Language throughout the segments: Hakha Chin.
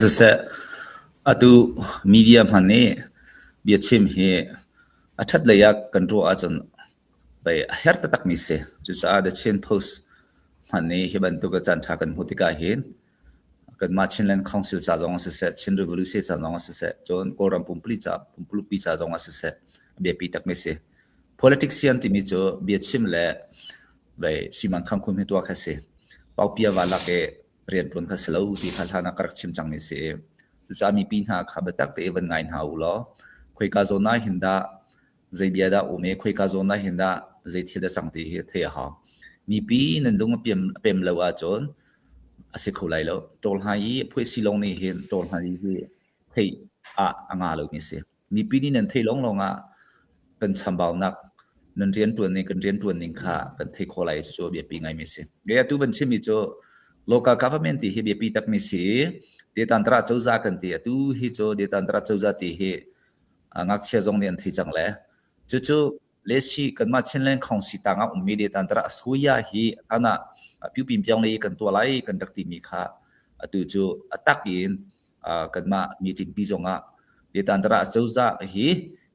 Siseh, atu media hman nih biachim hi a ṭhat lei ah kan ruah ahcun pei a herh taktakmi si. Cucaah The Chin Post hman nih hi bantuk caanṭha kan hmuh tikah hin kanmah Chinland Council ca zong ah siseh, Chin Revolution ca zong ah siseh, cun Kawlram pumpuluk ca pumpulukpi ca zong ah siseh, a biapi takmi si. Politician timi cu biachim le simankhang khun hi tuah kha si. Paupia va lak i rianṭuan kha si lo ti kha hlan ah ka rak chim cangmi si i cucaah mipi hna kha biatak tein van ngai hna u law khoika zawn ah hin dah zei bia dah um i khoika zawn ah hin dah zei thil dah cang ti hi theih a hau. Mipi nan lung a pem lo ahcun a si kho lai lo. Ṭawl hna i phuaisi lawng nih hin ṭawl hna hi theih ah a nga lomi a si. Mipi nih nan theih lawnglawng ah kan chambaunak nan rianṭuan ning kan rianṭuan ning kha kan theih khawh lai i cucu a biapi ngaimi a si. Kei atu van chimmi cu local government ti hi biapi takmi si i Detantara cozah kan ti. Atu hi cu Detantara cozah ti hi ngakchia zong nih an thei cang le cucu Lesi kanmah Chinland Council tangah ummi Detantara Asuya hi hlan ah Pyupinpyong lei kan tuah lai kan rak timi kha atu cu a tak in kanmah meeting pi zongah Detantara cozah hi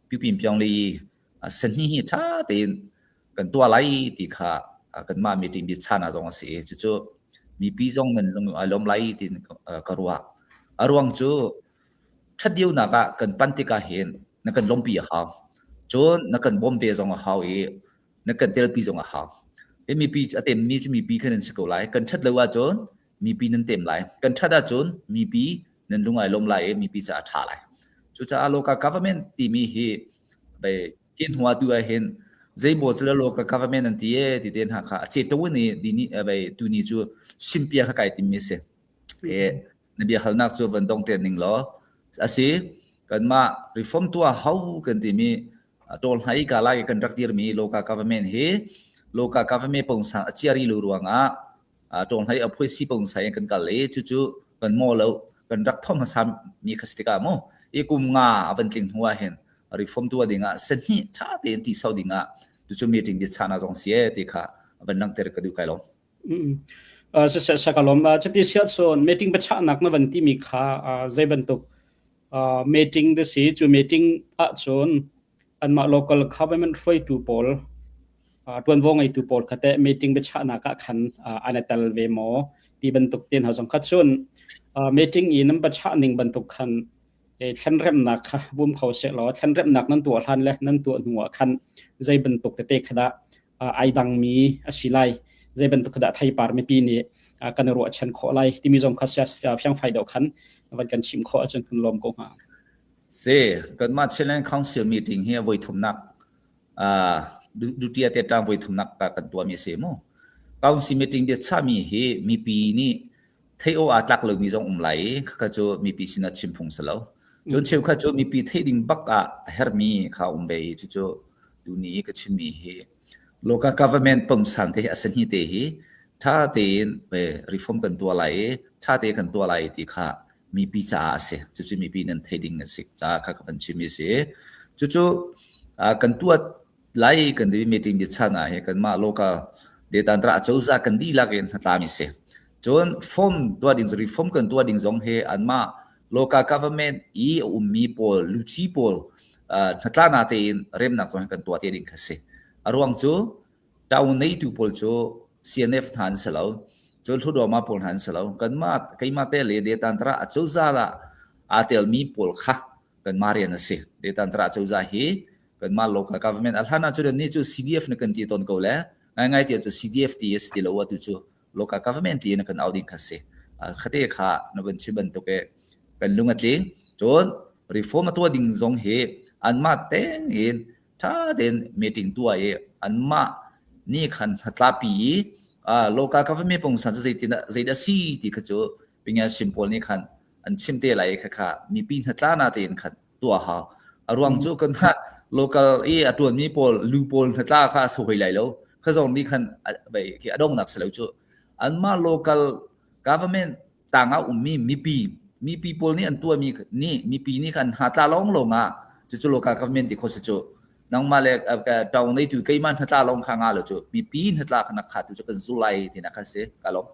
Pyupinpyong lei sahni hi ṭha tein kan tuah lai ti kha kanmah meeting biachan ah zong a si i cucu mipi zong nan lung ai lawm lai tiin ka ruah. A ruang cu ṭhat deuhnak ah kan pan tikah hin na kan lawmpi a hau. Cun na kan bawm ve zong a hau i na kan telpi zong a hau. Hi mipi a temmi cu mipi khan nan si ko lai. Kan ṭhat lo ahcun mipi nan tem lai. Kan ṭhat ahcun mipi nan lung ai lawm lai i mipi caah a ṭha lai. Cucaah local government timi hi bei tin hua tu ah hin zeimaw cu local government an ti e ti te hna kha a ce to ni dini bei tuni cu simpia kha kai timmi si. E na bia halnak cu van dong te ning law asi kanmah reform tuah hau kan timi ṭawl hnai ka lai kan rak dirmi local government hi local government pongsa a chiari lo ruangah ṭawl hnai a phuai si pongsa in kan kal i cucu kan maw lo kan rak thom hmasa mi kha si tikah mu i kum nga a van tling hnu ah hin reform tuah dingah sahnih ṭha tein ti sau dingah cucu meeting bi chana zong si e ti kha van langhter ka duh kai lo. Siseh sakalom cuti siah cun meeting biachahnak na van timi kha zei bantuk meeting da si cu meeting ahcun anmah local government hruaitu pawl ṭuanvo ngeitu pawl kha teh meeting biachahnak ah khan an i tel ve maw ti bantuk te hna zong kha cun meeting i nan biachah ning bantuk khan thlenremnak kha bum kho sehlaw thlenremnak nan tuah hlan le nan tuah hnu ah khan zei bantuk tete kha dah ai dangmi a si lai zei bantuk dah theipar mipi nih kan i ruahchan khawh lai timi zong kha fiangfai deuh khan van kan chim khawh ahcun kan lawm ko hnga. Si, kanmah Chinland Council meeting hi voi thumnak duty te tang voi thumnak ka kan tuahmi a si mu. Council meeting bia chami hi mipi nih theih awk aa tlak lomi zong um lai i khakha cu mipi sinah chim phung si lo. Cun cheukhat cu mipi theih ding bak ah a herhmi kha um ve i cucu tuni i ka chimmi hi local government pungsan te hi a sahni te hi ṭha tein reform kan tuah lai i ṭha tein kan tuah lai ti kha mipi caah a si. Cucu mipi nan theih ding a si caah kha ka van chimmi a si. Cucu kan tuah lai kan ti meeting biachan ah hi kanmah local detantra acozah kan dihlak in hnatlami si. Cun form tuah ding reform kan tuah ding zong hi anmah local government i a ummi pawl luci pawl hnatlana tein remnak zong hi kan tuah te ding kha si. A ruang cu town neitu pawl cu CNF hna an si lo. Cun Hludawma pawl hna an si lo. Kanmah keimah te le detantra acozah ah aa telmi pawl kha kanmah rian a si. Detantra acozah hi kanmah local government a hlan ahcun ni cu CDF na kan ti tawn ko le ngaingai ti cu CDF ti a si ti lo atu cu local government ti in kan au ding kha si khate kha na van chim bantuk e kan lung a tling cun reform a tuah ding zong hi anmah teng in tha tein meeting tuah i anmah ni khan hnatlapi i local government pungsan cu zeitin zeidah si ti kha cu pingan sim pawl nih khan an chim te lai kha kha mipi hnatla na tein khan tuah hau. A ruang cu kan local i a ṭuanmi pawl lu pawl hnatla kha a si hoi lai lo. Kha zong nih khan khi a donghnak si lo cu. Anmah local government tangah ummi mipi mipi pawl nih an tuahmi nih mipi nih khan hnatla lawnglawng ah cucu local government ti kho si cu. Nangmah le town neitu keimah hnatla lawng kha nga lo cu mipi hnatla kha nak kha tu cu kan zul lai ti nak kha si ka lawm.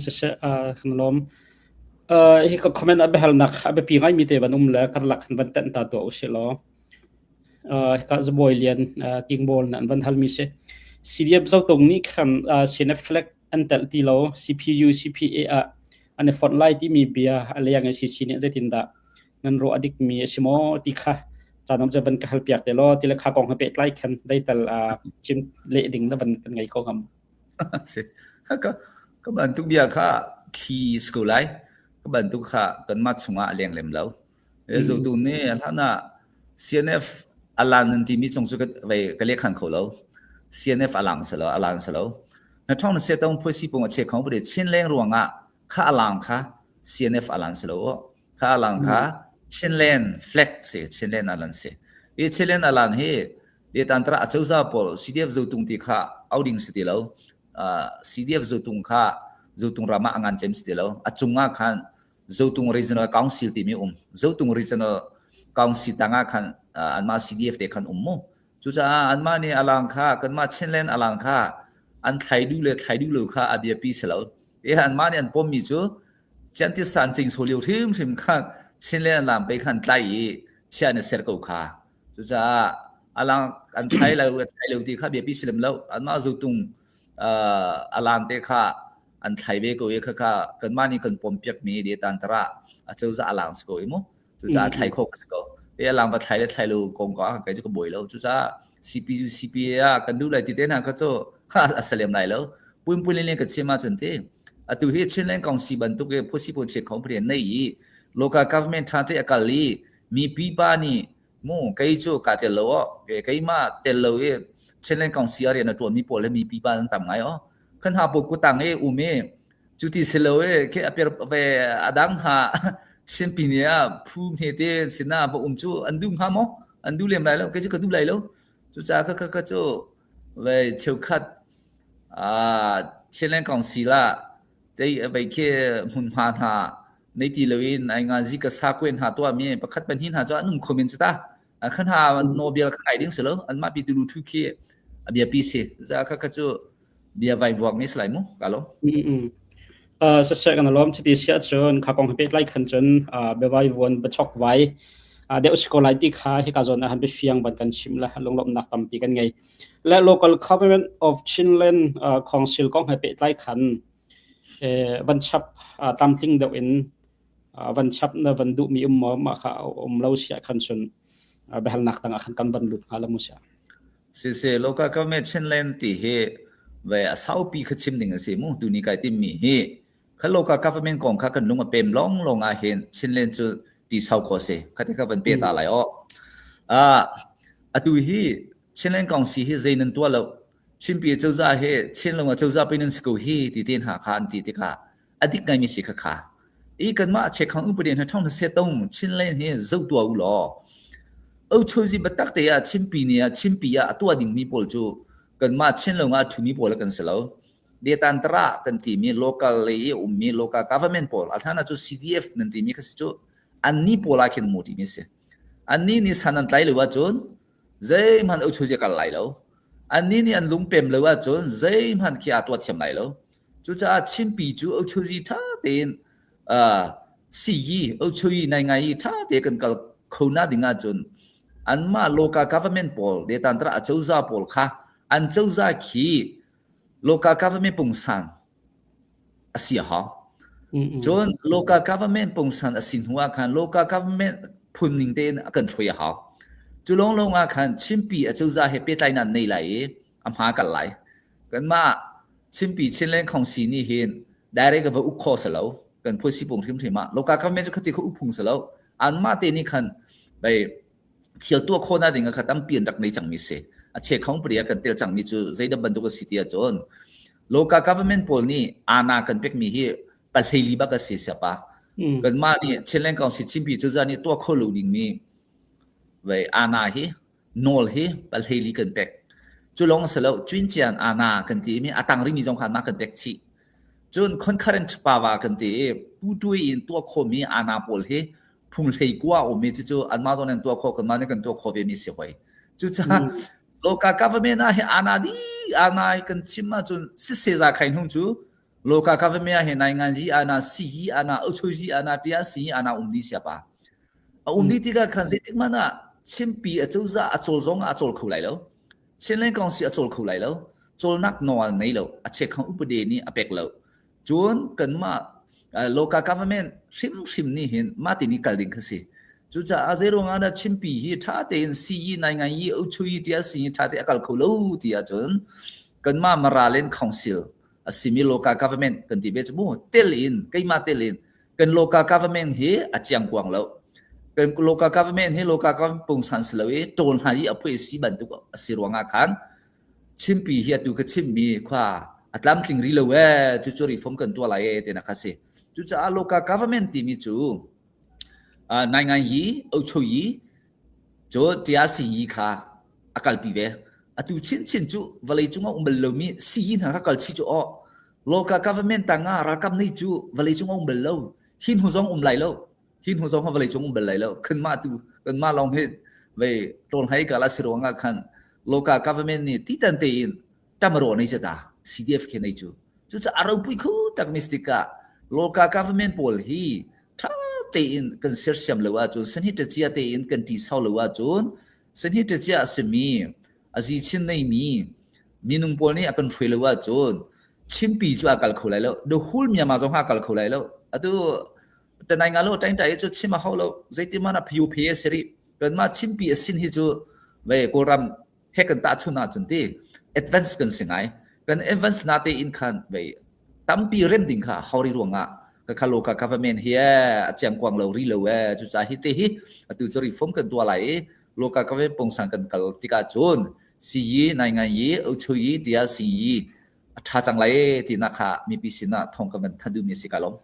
Siseh, kan lawm. Hi ka comment a biahalnak a biapi ngaimi te van um le karlak khan van tenh ta tuah usih law. Hika Zabawi Lian King Ball na an van halmi si. CDF Zotung nih khan CNF flag an telh ti lo CPU CPA ah an i fonh lai timi bia a leng i CC nih zeitindah nan ruah a dikmi a si maw ti kha caan um cu van ka hal piak te law ti le kha kong he pehtlai khan deital chim leh ding na van kan ngei ko ngam. Si. Ka ka bantuk bia kha thli si ko lai. Ka bantuk kha kanmah chungah a leng lem lo. Zotu nih hlan ah CNF alan nan timi cung cu ka lehkhan kho lo. CNF alang si lo, alan si lo. Na thong na se tong phui si pung a che khong bude Chin leng ruangah kha alang kha CNF alan si lo. Kha alang kha Chinland flag si, Chinland alan si. I Chinland alan hi Tantra acozah pawl CDF zotung ti kha au ding si ti lo. CDF zotung kha zotung ram ah a ngan cem si ti lo. A cungah khan Zotung Regional Council timi um. Zotung Regional Council tangah khan anmah CDF te khan um mu. Cucaah anmah nih alang kha kanmah Chinland alang kha an thlai duh le thlai duh lo kha a biapi si lo. E anmah nih an pommi cu Ciantisa an cing so lio hrimhrim khan Chinland alang pe khan tlai i chia an i ser ko kha. Cucaah alang an thlai lo thlai lo ti kha biapi si lem lo. Anmah Zotung alang te kha an thlai ve ko i khakha kanmah nih kan pompiakmi detantara a cozah a lang si ko i mu. Cucaah thlai khawh ka si ko. E a lang va thlai le thlai lo kong ka kai cu ka buai lo. Cucaah CPU CPA ah kan duh lai ti te hna kha cu a salem lai lo. Puinpui le ka chim ahcun ti atu hi Chinland Council bantuk i phusi pun che khong prian nei i local government tha te a kal i mi pipa nih mu kei cu ka tel lo o keimah tel lo i Chinland Council rian a tuan mi pawl le mi pipa an tam ngai o. Kan ha pawl kutang i um i cuti si lo i khi a per ve a dang ha Chinpi ni ah phu hme te sinah va um cu an duh hnga maw? An duh lem lai lo. Kei cu ka duh lai lo. Cucaah ka ka ka cu ve cheukhat Chinland Council ah tei vei khi hmunhma hna nei ti loin ai nga zi ka sa kuen hna tuahmi pakhat pahnih hna cu an um kho men si ta. Khan ha nawbia kha ngai ding si lo. Anmah pi tulu thu khi a biapi si. Cucaah kha kha cu bia vai vuak mi si lai mu ka lo. Saseh kan lawm cuti si ahcun kha kong he pehtlai khan cun biavai vuan biachok vai deuh si ko lai ti kha hika zawn ah han biafiang ban kan chim le lunglawmhnak tampi kan ngei. Le local government of Chinland Council kong he pehtlai khan van chap tlamtling deuh in van chap na van duhmi um maw mah kha um lo sia khan cun biahalnak tangah khan kan van lut hnga la mu sia. Siseh local government Chinland ti hi ve a saupi kha chim ding a si mu tuni kai timmi hi kha local government kong kha kan lung a pem long long ah hin Chinland cu ti sau kho si kha te kha van pe ta lai o ah atu hi Chinland Council hi zei nan tua lo Chinpi cozah hi Chinlung a cozah pin nan si ko hi ti ten ha kha an ti tikah a dik ngaimi si kha kha i kanmah chekhang upadi hna thong se tong Chinland hi zo tua u law Ochozi biatak te ah Chinpi ni ah Chinpi ah a tuah dingmi pawl cu kanmah Chinlung ah thumi pawl kan si lo. Detantara kan timi local lei i ummi local government pawl a hlan ah cu CDF nan timi kha si cu anni pawl ah khin mu timi si. Anni nih san an tlai lo ahcun zeihmanh ochozi a kal lai lo. Anni nih an lungpem lo ahcun zeihmanh khi aa tuah thiam lai lo. Cucaah Chinpi cu ochozi ṭha tein siyi ochoyi nai ngai i ṭha te kan kal kho na ding ahcun anmah local government pawl detantra acozah pawl kha an cozah khi local government pungsan a si a hau. Cun local government pungsan a si hnu ah khan local government phun ning tein a kan hruai a hau. Cu lawnglawng ah khan Chinpi acozah he pehtlainak nei lai i a hma kal lai. Kanmah Chinpi Chinland Council nih hin direct va uk kho si lo. Kan phuasi pung hrimhrim ah local government cu khati kha uk phung si lo. Anmah te nih khan bei thil tuah khawhnak ding ah kha tampi an rak nei cangmi si. A chekhong pari ah kan tel cangmi cu zeidah bantuk a si ti ahcun local government pawl nih ana kan pekmi hi pahleili bak a si siapa. Kanmah nih Chinland Council Chinpi cozah nih tuah kho lo dingmi vei ana hi nawl hi palhleili kan pek. Cu lawng a si lo, cuincian ana kan ti mi a tang rimi zong kha anmah kan pek chih. Cun concurrent power kan ti i puṭui in tuah khawhmi ana pawl hi phung hlei kua a um i cucu anmah zong nih an tuah khawh kanmah nih kan tuah khawh ve mi si hoi. Cucaah local government ah hi ana di ana kan chim ahcun siseza khai hnung cu. Local government ah hin nainganzi ana, siyi ana, uchuizi ana, tiasi ana um dih siapa. A um dih tikah khan zeitik hmanh ah Chinpi a cozah a cawl zong ah a cawl kho lai lo. Chinland Council a cawl kho lai lo. Cawlnak nawl nei lo. A chekhang upade nih a pek lo. Cun kanmah local government hrimhrim nih hin mah ti nih kal ding kha si. Cucaah zeiruang ah dah Chinpi hi ṭha tein siyi nai ngai yi uchuyi tiah si ṭha te a kal kho lo ti ahcun kanmah Mara Council a simi local government kan ti ve cu mu tel in keimah tel in kan local government hi a chiangkuang lo. Kan local government hi local government pungsan si lo i ṭawl hna i a phui si bantuk a si ruangah khan Chinpi hi atu ka chimmi khua a tlamtling rih lo ee cucu reform kan tuah lai ee tinak kha si. Cucaah local government timi cu nai ngai yi ocho yi cu tia si yi kha a kalpi ve. Atu chinchin cu vawlei cung ah um bal lomi si hna kha kal chih cu aw local government tangah ralkap nei cu vawlei cung ah um bal lo hi hnu zong um lai lo hi hnu zong vawlei cung um bal lai lo kanmah tu kanmah lawng hi vei ṭawl hai kala si ruangah khan local government nih titan tein tamro nei cha ta CDF khe nei cu cucu a ropui khu tak mistik ah local government pawl hi ṭha tein kan sersiam lo ahcun sanhi ṭacia tein kan ṭi sau lo ahcun sanhi ṭacia a simi a zi chin neimi minung pawl nih a kan hruai lo ahcun Chinpi cu a kal kho lai lo the whole Myanmar zong a kal kho lai lo atu tanai nga lo tain tai cu chim a hau lo zeiti mana phiu phe a si rih kanmah Chinpi a sin hi cu ve Kawlram he kan tahchun ahcun ti advance kan si ngai kan advance na te in khan ve tampi rem ding kha hauri ruangah ka kha local government hi a chiangkuang lo ri lo e cucaah hi te hi atu cu reform kan tuah lai i local government pungsan kan kal tikah cun siyi nai ngai yi uchuyi tia siyi a tha cang lai ti na kha mipi sinah thong kan van thanh duhmi si ka lom.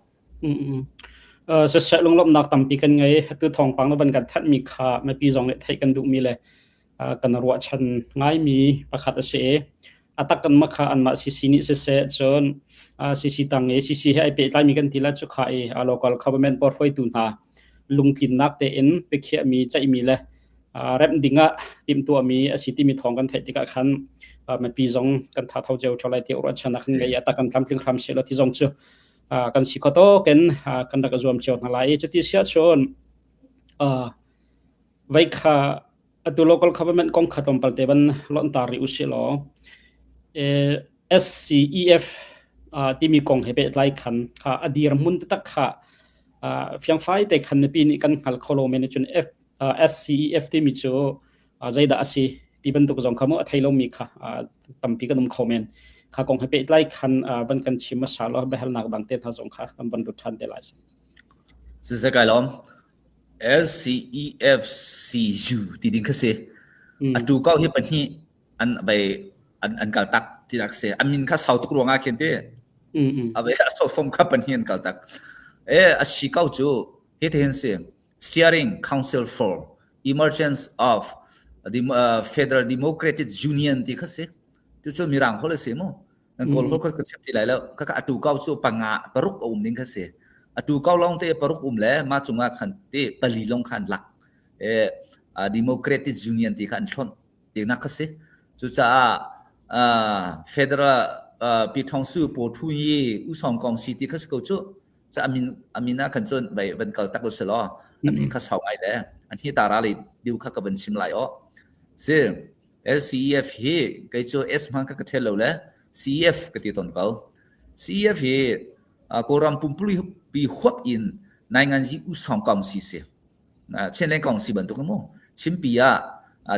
Siseh lunglawmhnak tampi kan ngei. Atu thawngpang na van kan thanhmi kha mipi zong nih theih kan duhmi le kan ruahchan ngaimi pakhat a si i a tak kan mah kha anmah CC nih siseh cun CC tang i CC he ai pehtlaimi kan ti la cu kha i local government board hruaitu hna lungtlinnak tein biakhiahmi ceihmi le remh dingah timhtuahmi a si timi thawng kan theih tikah khan mipi zong kan tha tho cio ṭheo lai tiah ruahchannak kan ngei a tak kan tlamtling hram seh law ti zong cu kan si kho tawkin kan rak zuam cio hna lai i cuti siah cun Vai kha atu local government kong kha tlawmpal te van lontar rih usih law SCEF timi kong he pehtlai khan kha a dirhmun taktak kha fiangfai te khan mipi nih kan hngal kho lo men cun F, SCEF timi cu zeidah a si ti bantuk zong kha mu a thei lomi kha tampi kan um kho men kha kong he pehtlai khan van kan chim hmasa law biahalnak dang te hna zong kha kan van lut ṭhan te lai. Siseh kai lawm. LCEFCU ti ding kha si. Atu kau hi pahnih an vai an an kal tak ti dak si. A min kha sau tuk ruangah khin ti. A vai a sofom kha pahnih an kal tak. E a si kau cu hi te hin si. Steering Council for Emergence of the uh, Federal Democratic Union ti kha si. Tu cu mirang hol a si mu. Kan kawl hol ka chim ti lai lo. Kaka atu kau cu panga paruk a um ding kha si. Atu kau lawng te paruk um le ma cungah khan te pali lawng khan lak. E Democratic Union ti kha an hlonh tinak kha si. Cucaah Federal Pithongsu Po Thu Yi Usong Kong si ti kha si ko cu. Ca amin amin ah khan cun vai van kal tak u law amin kha sau ngai le an hi tara le diu kha ka van chim lai o. Si LCEF hi kei cu S hmang kha ka thel lo le CEF ka ti tawn ko. CEF hi Kawlram pumpuluk pi huap in Nainganzi Usawng Kaungsi si. Chinland Kaungsi bantuk mu. Chinpi ah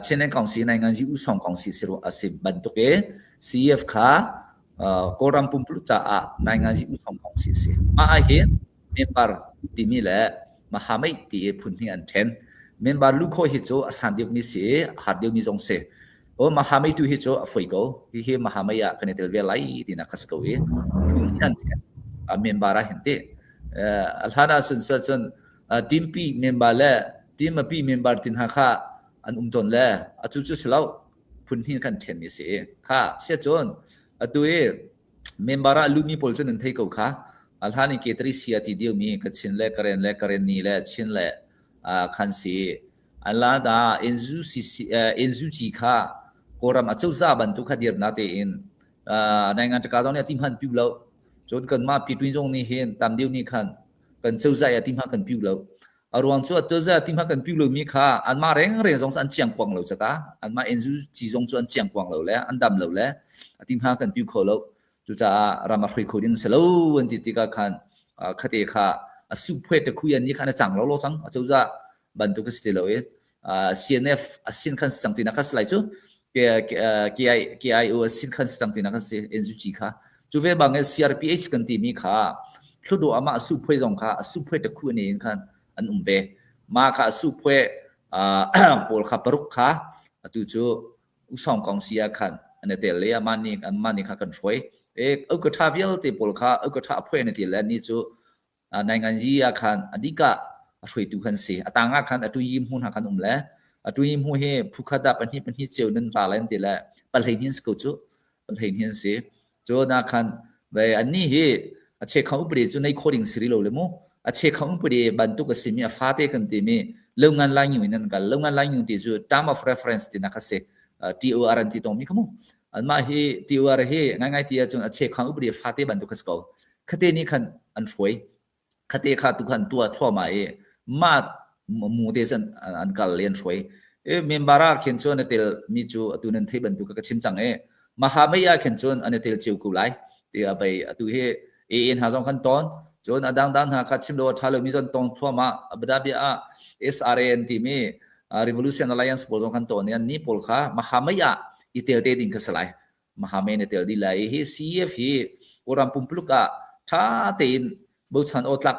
Chinland Kaungsi Nainganzi Usawng Kaungsi si a si bantuk i CEF kha Kawlram pumpuluk caah Nainganzi Usawng Kaungsi si. Mah ah hin member timi le Mahamei ti i phun hnih an ṭhen. Member luh khawh hi cu a san deuhmi si i a har deuhmi zong si. O Mahamei tu hi cu a foi ko. Hihi Mahamei ah kan i tel ve lai tinak kha si ko i phun hnih an ṭhen. Member ah hin ti. A hlan ah cun cun teampi member le teamapi member tin hna kha an um tawn le atu cu si lo phun hnih kan ṭhenmi si. Kha sia cun atu i Member ah lumi pawl cu nan thei ko kha. A hlan in Ketri sia ti diomi Kachin le Karen le Karenni le Chin le khan si. Ala da NUG kha Kawlram acozah bantuk kha dirna tein naingan ṭaka zong nih a ti hman piu lo. Cun kanmah Pyitwin zong nih hin tam deuh nih khan kan cozah i a ti hma kan piu lo. A ruang cu a cozah ti hma kan piu lomi kha anmah rengreng zong cu an chiangkuang lo cata. Anmah NUG zong cu an chiangkuang lo le an dam lo le a ti hma kan piu kho lo. Cucaah ram a hrui kho ding si lo an ti tikah khan khate kha a suphuai te khuyan ni khan a cang lo lo cang. A cozah bantuk a si ti lo i CNF a sin khan si cang tinak kha si lai cu. KIO a sin khan si cang tinak kha si NUG kha. Cu ve bang in CRPH kan timi kha thludu amah suphuai zong kha a suphuai te khu ne in khan an um ve. Ma kha a suphuai pawl kha paruk kha atu cu usong kong si ah khan an i tel i amah nih amah nih kha kan hruai. E ukatha vialte pawl kha ukatha a phuai an i tel le ni cu nainganzi ah khan a dikah a hruaitu khan si. A tang ah khan a tuyi hmu hna khan um le a tuyi hmu hi phukhat ah pahnih pahnih ceu nan ra len ti le palhei hin si ko cu palhei hin si. Cu na khan ve anni hi a chekhang upadi cu nei kho ding si rih lo le mu. A chekhang upadi bantuk a simi a fate kan timi lo ngan lai nyu in an kal. Lo ngan lai nyu ti cu term of reference ti nak a si. TOR an ti tong mi kha mu. Anmah hi TOR hi ngaingai ti ahcun a chekhang upadi fate bantuk a si ko. Khate nih khan an hruai. Khate kha tu khan tua thluahmah i mah mu te cun an kal i an hruai. I member ah khin cun a tel mi cu atu nan thei bantuk ka chim cang i Mahamei ah khin cun an i tel cio ko lai tiah bei atu hi AA hna zong kan ton cun a dangdang hna kha chim lo a ṭha lomi zong tong thluahmah Abu ah SRA an timi Revolution Alliance pawl zong kan ton i an ni pawl kha Mahamei ah i tel te ding kha si lai. Mahame na tel dih lai. Hi CEF hi Kawlram pumpuluk ah ṭha tein bochan awtlak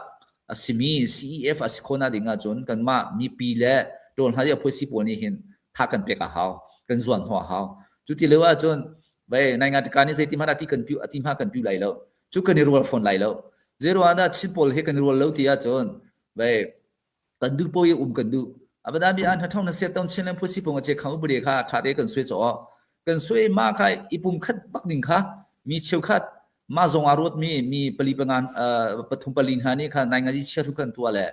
a simi CEF a si khawhnak ding ahcun kanmah mipi le ṭawl hna i a phuaisi pawl nih hin tha kan pek a hau. Kan zuan hnawh a hau. Cu ti lio ahcun vai nai nga tika nih zeiti hmanh a ti kan piu a ti hma kan piu lai lo. Cu kan i rual fawn lai lo. Zei ruang dah Chin pawl hi kan i rual lo ti ahcun vai kan duh paoh i um kan duh abadabi an thong na set ton chin le phusi pung ache khang upade kha tha te kan sui cho kan sui ma kha ipum khat bak ding kha mi cheu khat ma zong a ruat mi mi pali pangan pathum pali hna ni kha nai ngaji chia thu kan tua le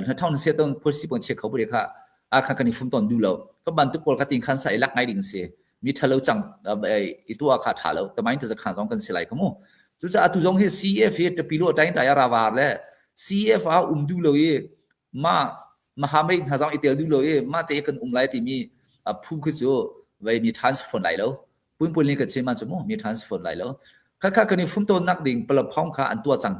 na thong na set ton phusi pung che khau bude kha a kha kan i fum ton du lo ka ban tu pol kha tin khan sa ilak ngai ding si mi thalo cang i tua kha tha lo tamain ta khan zong kan si lai kha mu cucaah atu zong hi CF hi tapi lo tain ta ra war le CF a um du lo i ma mahamei hna zong i tel du lo i ma te kan um lai timi phu khi cu vei mi transfer lai lo punpun ni ka chim ah cu mu mi transfer lai lo kha kha kan i fum ton nak ding platform kha an tua cang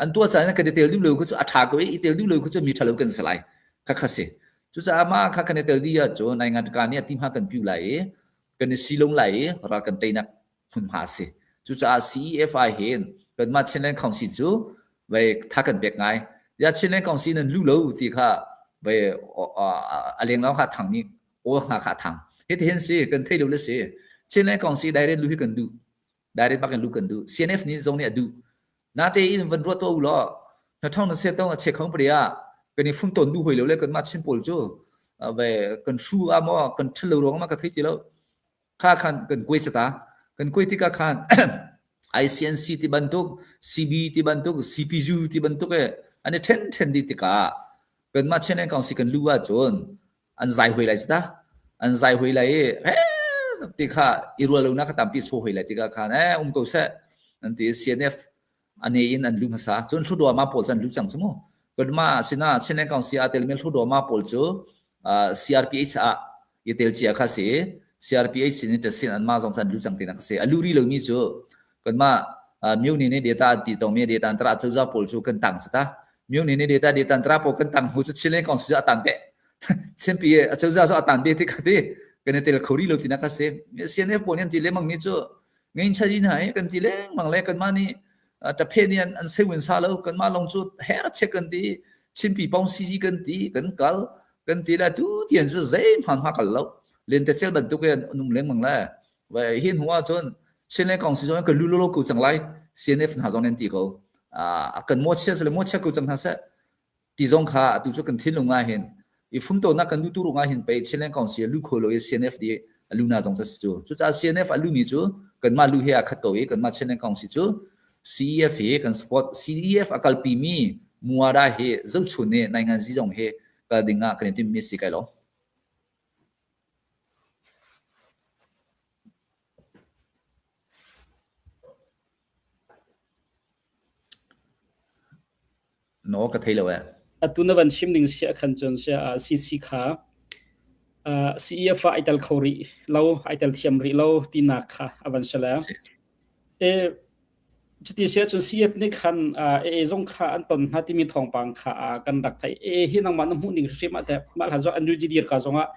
an tua cang kan i tel du lo khu cu a tha ko i tel du lo khu cu mi thalo kan si lai kha kha si Cucaah mah kha kan i tel dih ahcun nai ngan ka nih a timha kan piu lai i kan i silung lai i ral kan teinak hmunhma a si. Cucaah CEF ah hin kanmah Chinland Council cu vei tha kan pek ngai. Ya Chinland Council nan lu lo ti kha vei a leng lawng kha thang ni aw nga kha thang. Hi hin si kan thei lo le si. Chinland Council direct lu hi kan duh. Direct bak in lu kan duh. CNF nih zong nih a duh. Natein van ruat tuah u law na ṭhang na set tong a che khong pria kan i fum ton du hoi lo le kanmah Chin pawl cu ve kan hru a maw kan ṭhal lo ruang ma ka thei ti lo kha khan kan kuai chata kan kuai tikah khan ICNC ti bantuk CB ti bantuk CPU ti bantuk e an i ṭhen ṭhen dih tikah kanmah Chin Land Council kan lu ahcun an zai hoi lai ta an zai hoi lai i ti kha i rual lo na kha tampi chaw hoi lai tikah khan eh um ko seh an ti CNF ane in an lu hmasa cun hludawma ma pawl cu an lu cang cu mu kanma sina Chinland Council a telmi hludawma pawl cu CRPH ah i tel cia kha si CRPH sin in sin an ma zong chan lu cang tinak si a lu ri lomi cu kanma myo ni ne data ti tong mi data tra chawza pawl cu kan tang sata myo ni ne data data tra pawl kan tang hu cu Chinland Council a tan te Chinpi a cozah cu a tan ve tik ti kan i tel kho rih lo tinak kha si. CNF pawl nih an ti lengmang mi cu ngein chai hna hi kan ti lengmang le kanmah nih taphe nih an an sewin sa lo kanmah lawng cu her chek kan ti Chinpi pong CG kan ti kan kal kan ti le tu tian cu zeihmanh hma kal lo lentecel bantuk in an um lengmang le vai hin hnu ah cun Chinland Council zong kan lu lo ko cang lai CNF hna zong nan ti ko a kan mo chia le mo chia ko cang hna seh ti zong kha atu cu kan thinlung ah hin i fumtonak kan duhtu ruangah hin pei Chinland Council lu kho lo i CNF di a lu na zong cu cu cucaah CNF a lumi cu kanmah lu he a khat ko i kanmah Chinland Council cu CEF hi kan support CEF a kalpi mi muara hi zohchun nih nainganzi zong hi kal ding ah kan i timmi si kai lo. No ka thei lo eh. Atu na van chim ning sia khan cun sia CC kha CEF ah ai tel kho rih lo, ai tel thiam rih lo tinak kha a van si le. E cuti sia cun CF nih khan AA zong kha an ton hna timi thawngpang kha kan rak theih. AA hi nangmah na hmuh ning hrim ah teh mah hlan zong NUG dir ka zong ah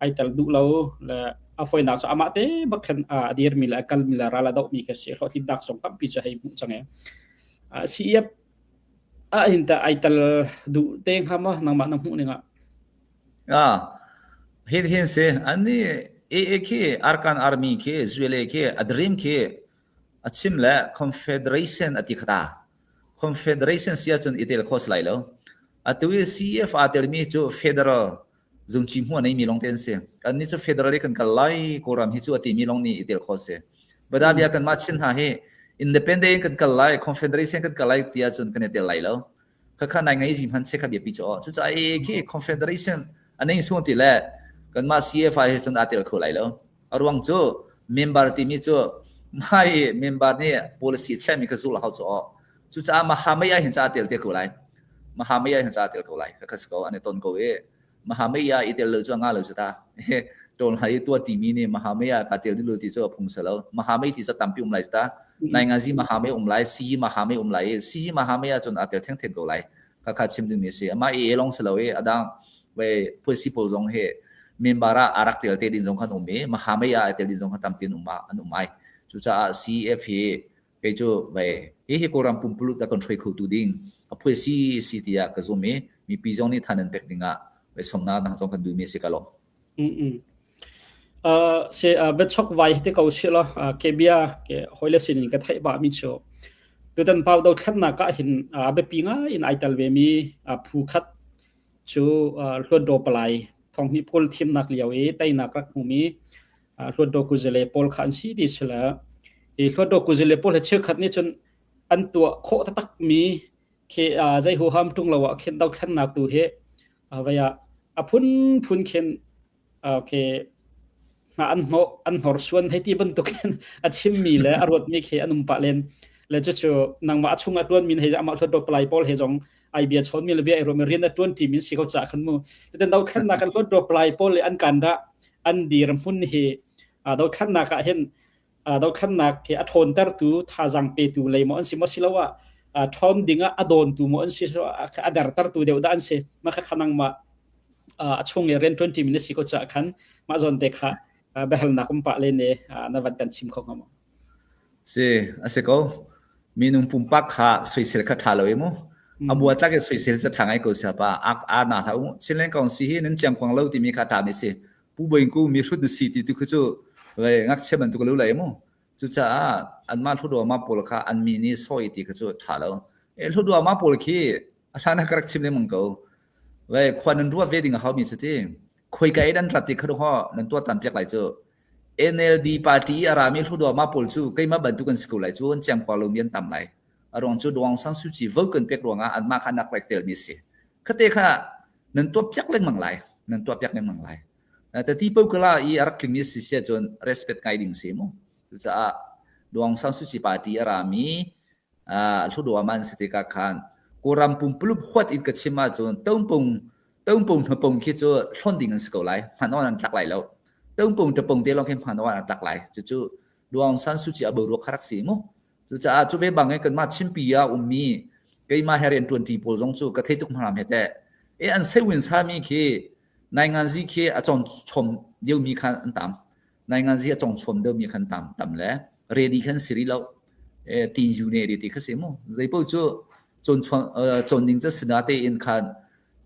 ai tel duh lo le a foinak cu amah te bak khan a dirmi le a kalmi le ral a dohmi ka si hlawhtlinnak zong tampi cu hei hmuh cang e. CEF ah hin tah ai tel duh te hnga maw nangmah na hmuh ning ah? Ah, hin hin si an ni AA khi Arkan Army khi Zuele khi a dream khi a chim le Confederation a ti khata. Confederation si ahcun i tel kho si lai lo. Atu i CEF aa telmi cu federal zungci hmuh a neimi lawng te an si. Kannih cu federal i kan kal lai Kawlram hi cu a timi lawng nih i tel kho si. Badabia kanmah Chin hna hi independent in kan kal lai, confederation kan kal lai ti ahcun kan i tel lai lo. Khakha nai ngai zi hman che kha biapi cu. Cucaah AA khi confederation a nei sung ti le kanmah CFI hi cun aa tel kho lai lo. A ruang cu member timi cu mai member nih policy chiahmi kha zul a hau cu. Cucaah Mahamai ah hin ca tel te ko lai. Mahamai ah hin ca tel ko lai. Ka khas ko an i ton ko i Mahamai ah i tel lo cu nga lo cu ta. Tol hai tua timi nih Mahamai ah ka tel dulu ti cu a phung salo. Mahamai ti cu tampi um lai ta. Nai nga zi Mahamai um lai, si Mahamai um lai, si Mahamai ah cun a tel theng theng ko lai. Kha kha chim ding mi si. Ama i elong salo i adang we phuasi pawl zong he member ah arak tel te din zong khan um i Mahamai ah tel din zong khan tampi an um an um ai. Cucaah CF hi Kei cu ve hihi Kawlram pumpuluk a kan hruai khotu ding a phui si si tiah ka zum i mipi zong nih than an pek ding ah ve somnak dang zong kan duhmi a si ka lawm. Mm uh, se uh, biachok vai te ko si lo uh, ke bia ke hoile sin in ka theih ba mi chu tutan pau do thlannak ah hin uh, biapi nga in ai tel ve mi uh, phu khat chu uh, hluat palai thonghni pawl thimnak lio i teinak rak hmumi Hluatdaw kuzale pawl kha an si ti si le hi hluatdaw kuzale pawl he cheukhat nih cun an tuah khawh taktak mi khi zei huham ṭung lo ah khin dothlennak tu hi vei ah a phunphun khin okay an hnawh an hnorsuan hei ti bantukin a chimmi le a ruatmi khi an um pah len le cucu nangmah a chung a ṭuanmi hei amah hluatdaw palai pawl he zong ai bia chawnmi le bia ai ruahmi rian a ṭuan ṭimi si ko caah khan mu tutan dothlennak kan hluatdaw palai pawl le an kan dah an dirhmun hi dothlennak ah hin dothlennak hi a ṭhawntertu thazaang petu lei maw an si maw siloah ṭhawn ding ah a dawntu maw an si a dertertu deuh dah an si mah kha nangmah a chung i rian ṭuan ṭimi na si ko caah khan mah zawn te kha biahalnak um pah len i na van kan chim kho hnga maw? Si, a si ko. Minung pumpak kha soisel kha ṭha lo i mu. A buatlak i soisel cu ṭha ngai ko sia pa. A a na hlah u. Chinland Council hi nan ciangkuang lo timi kha ṭha mi si. Pu Boingku mi hrut na si ti tu khu cu ngakchia bantuk lo lai mu. Cucaah anmah hludawma pawl kha an mi nih sawi ti kha cu ṭha lo. E hludawma pawl khi a hlan ah ka rak chim lengmang ko. Ve khua nan ruat ve ding a hau mi cu ti. Khoika in an rat ti kha ho nan tuah tan piak lai cu. NLD party i a rami Hluttaw pawl cu keimah bantuk an si ko lai cu an ciangkua lomi an tam lai. A ruang cu Aung San Suu Kyi vote kan pek ruangah anmah kha nak rak telmi a si. Khate kha nan tuah piak lengmang lai. Nan tuah piak lengmang lai. Tati pokala i a rak tlingmi si sia cun respect ngai ding si mu. Cucaah Aung San Suu Kyi party a rami Hluttaw an si tikah khan Kawlram pumpuluk huat in ka chim ahcun tongpung tongpung hnapung khi cu hlon ding an si ko lai. Hman on an tlak lai lo. Tongpung tapung te lawng khi hman on an tlak lai. Cucu Aung San Suu Kyi a boruak kha rak si mu. Cucaah cu ve bang in kanmah Chinpi ah ummi keimah he rian ṭuanṭi pawl zong cu ka thei tuk hna he teh. E an sewin sami khi nainganzi khi a cawn chom deuhmi kha an tam. Nainganzi a cong chom deuhmi khan tam tam le ready khan si rih lo. E tin yu ne ti kha si mu. Zeipaoh cu cawn cawn ding cu sina tein khan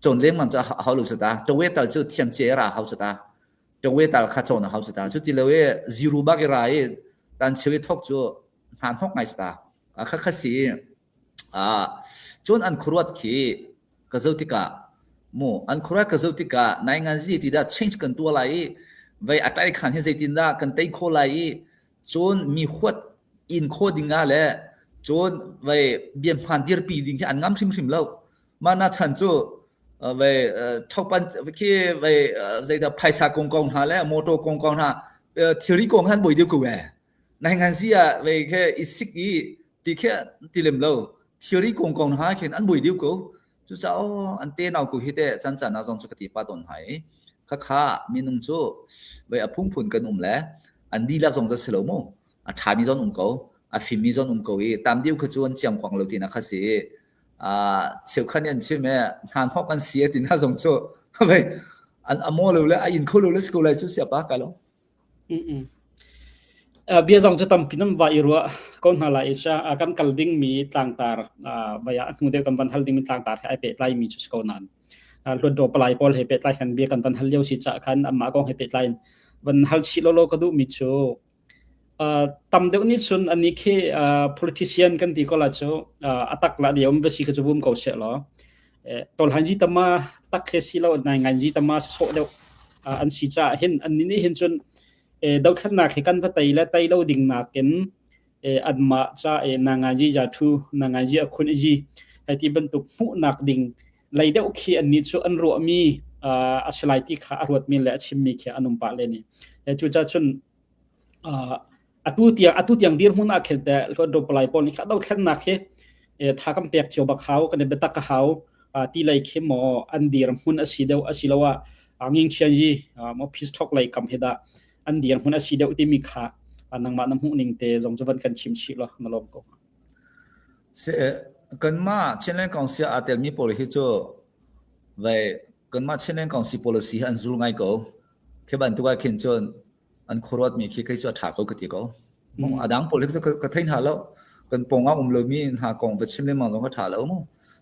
cawn lengmang cu a hau lo ta. Tawe tal cu thiam ce ra hau ta. Tawe tal kha cawn a hau ta. Cu ti lo i zero bak i ra i tan cheu i thok cu hna hnok ngai ta. Kha kha si Cun an khuaruat khi ka zoh tikah mu an khuaruat ka zoh tikah nainganzi ti dah change kan tuah lai i vei a tai khan hi zeitindah kan tei khawh lai i cun mi huat in khawh ding ah le cun vei bia hmaan dirpi ding hi an ngam hrimhrim lo. Mah na chan cu vei thopan khi vei zeidah phaisa kong kong hna le motor kong kong hna thilri kong han boi deuh ko ee. Nainganzi ah vei khe i sik i ti khi ti lem lo. Thilri kong kong hna khin an boi deuh ko. Cucaah aw an te nau ko hi teh can caan ah zong cu ka ti pah tawn hna i khakha minung cu vei a phungphun kan um le an dihlak zong cu si lo mu. A ṭhami zong um ko, a fimmi zong um ko i tam deuh kha cu an ciangkuang lo tinak kha si i cheukhat nih an chim i hna hnawk an si ti hna zong cu vei an a maw lo le a in kho lo le si ko lai cu siapa ka lo. Bia zong cu tampi nan va i ruah ko hna lai i kan kal dingmi tlangtar vai ah hnu deuh kan van hal dingmi tlangtar he ai pehtlai mi cu si ko nain Hluttaw palai pawl he pehtlai khan bia kan van hal lio si caah khan anmah kong he pehtlai in van hal chih lawlaw ka duhmi cu tam deuh nih cun anih khi politician kan ti ko la cu a tak la diam va si kha cu vum ko seh law tolhanji tama tak he si lo nai nganji tama sawh deuh an si caah hin an nih hin cun dothlatnak hi kan va tei le tei lo ding nakin anmah ca na nganji ja thu na nganji a khun ji hei ti bantuk hmuhnak ding lei deuh khi an nih cu an ruahmi a si lai ti kha a ruatmi le a chimmi khi an um pah le ni cucaah cun atu tiang atu tiang dirhmun ah khin te hluan palai pawl nih kha dothlennak hi tha kan pek cio bak hau kan i biatak ka hau ti lei khi maw an dirhmun a si deuh asiloah nging chian yi maw peace talk lei kam hi dah an dirhmun a si deuh timi kha nangmah na hmuh ning te zong cu van kan chim chih law na lawm ko. Se kanmah Chinland Council aa telmi pawl hi cu vai kanmah Chinland Council policy hi an zul ngai ko. Khi bantuk ah khin cun an khuaruatmi khi kei cu a ṭha ko ka ti ko. A dang pawl hi cu ka thei hna lo. Kan pawng ah um lomi hna kong va chim lengmang zong ka ṭha lo mu.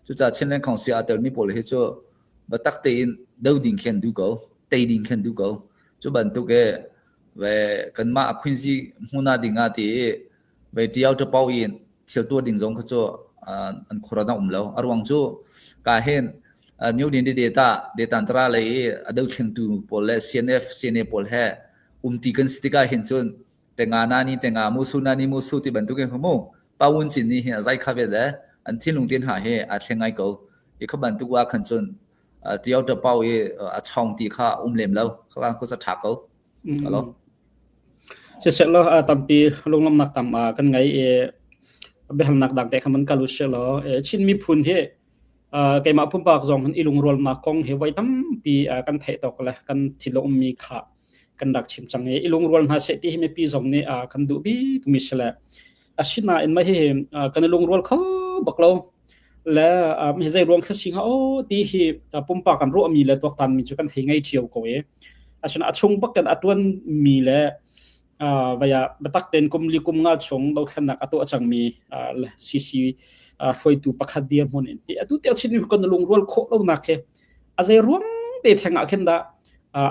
Cucaah Chinland Council aa telmi pawl hi cu biatak tein do ding khi an duh ko, tei ding khi an duh ko. Cu bantuk e ve kanmah a khuinzi hmun ah ding ah ti i ve ṭiao ṭapau in thil tuah ding zong kha cu an khuaruat a um lo. A ruang cu ka hin New Din data detantara lei i a dothlengtu pawl le CNF CNA pawl he umti kan si tikah hin cun tenga na ni tenga musu na ni musu ti bantuk in mu pawun cin ni hi a zai kha ve le an thinlung tin ha he a thleng ngai ko i kha bantuk wa khan cun tiao ta pau i a chong ti kha um lem lo kha ko sa tha ko alo. Siseh law tampi lunglawmhnak tam kan ngei i biahalnak dang te kha man kal u sih law Chin miphun hi keimah pumpak zong hin i lungrualnak kong hi voi tampi kan theih tawk le kan thil a ummi kha kan rak chim cang i i lungrual hna seh ti hi mipi zong nih kan duh bik mi si le asinain mah hihi kan i lungrual kho bak lo le hi zei ruang thla si hnga aw ti hi pumpak kan ruahmi le tuaktanmi cu kan hei ngei cio ko i asina a chung bak kan a tuan mi le vaya biatak tein kum li kum nga chung dothlennak a tuah cangmi CC hruaitu pakhat dirhmun in ti atu tiang chin kan lungrual khawh lo nak khi a zei ruang te theng ah khin dah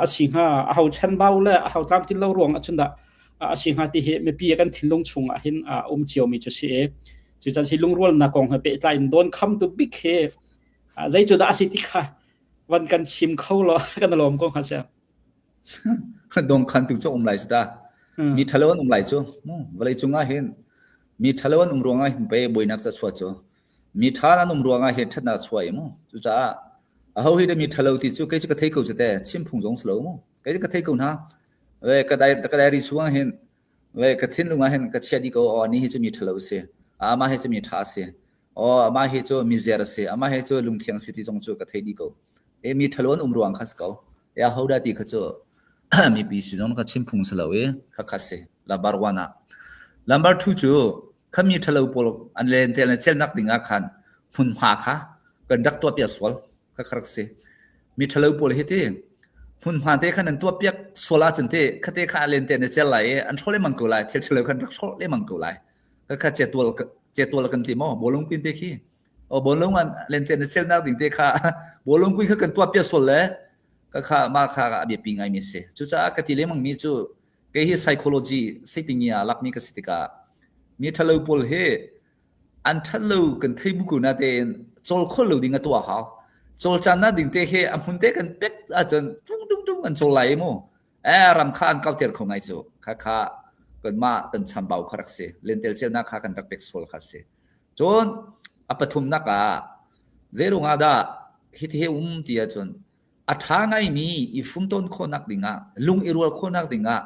a si hnga a ho chan bau le a ho tlamtlin lo ruang ah cun dah a si hnga ti hi mipi kan thinlung chung ah hin a um cio mi cu si i cucan hi lungrualnak kong he pehtlai in dawn kham tu bik hi zei cu dah a si ti kha van kan chim kho law kan lawm ko hnga sia. Dong khan tu cu um lai ta mi thalo an um lai cu vawlei cungah hin mi thalo an um ruangah hin pe buainak ca chuah cu mi tha an um ruangah hin thatnak chuah i mu cucaah aho hi de mi thalo ti cu kei cu ka thei ko cu te chim phung zong si lo mu kei cu ka thei ko hna Ve ka dai ka diary chung hin ve ka thinlung ah hin ka chia dih ko aw ni hi cu mi ṭhalo si amah hi cu mi ṭha si aw amah hi cu mi zer si amah hi cu lungthiang si ti zong cu ka thei dih ko e mi ṭhalo an um ruang kha si ko ya ho dah ti kha cu mipi si zong ka chim phung si lo i kha kha si lambar one ah lambar two cu kha mi ṭhalo pawl an len tel celnak ding ah khan hmunhma kha kan rak tuah piak sual kha rak si. Mi ṭhalo pawl hi ti hmunhma te khan an tuahpiak sual ahcun ti khate kha len te na cel lai i an hrawh lengmang ko lai thil ṭhalo khan rak hrawh lengmang ko lai kha kha cetual cetual kan ti maw bawlung kuin te khi o bawlung an len te na celnak ding te kha bawlung kuin kha kan tuahpiak sual le ka kha ma kha a biapi ngai mi si cucaah ka ti lengmang mi cu kei hi psychology seipingi ah lakmi ka si tikah mi ṭhalo pawl hi An ṭhat lo kan thei bu ko natein cawl khawh lo ding a tuah hau. Cawlcannak ding te hi a hmun te kan pek ahcun tung tung tung an cawl lai mu. Eh ram kha an kauter kho ngai cu. Kha kha kanmah kan chambau kha rak si. Lentel celnak kha kan rak pek sual kha si. Cun a pathumnak ah zeiruang ah dah hiti hi um ti ahcun a ṭha ngaimi i fumtawn khawhnak dingah lung i rual khawhnak dingah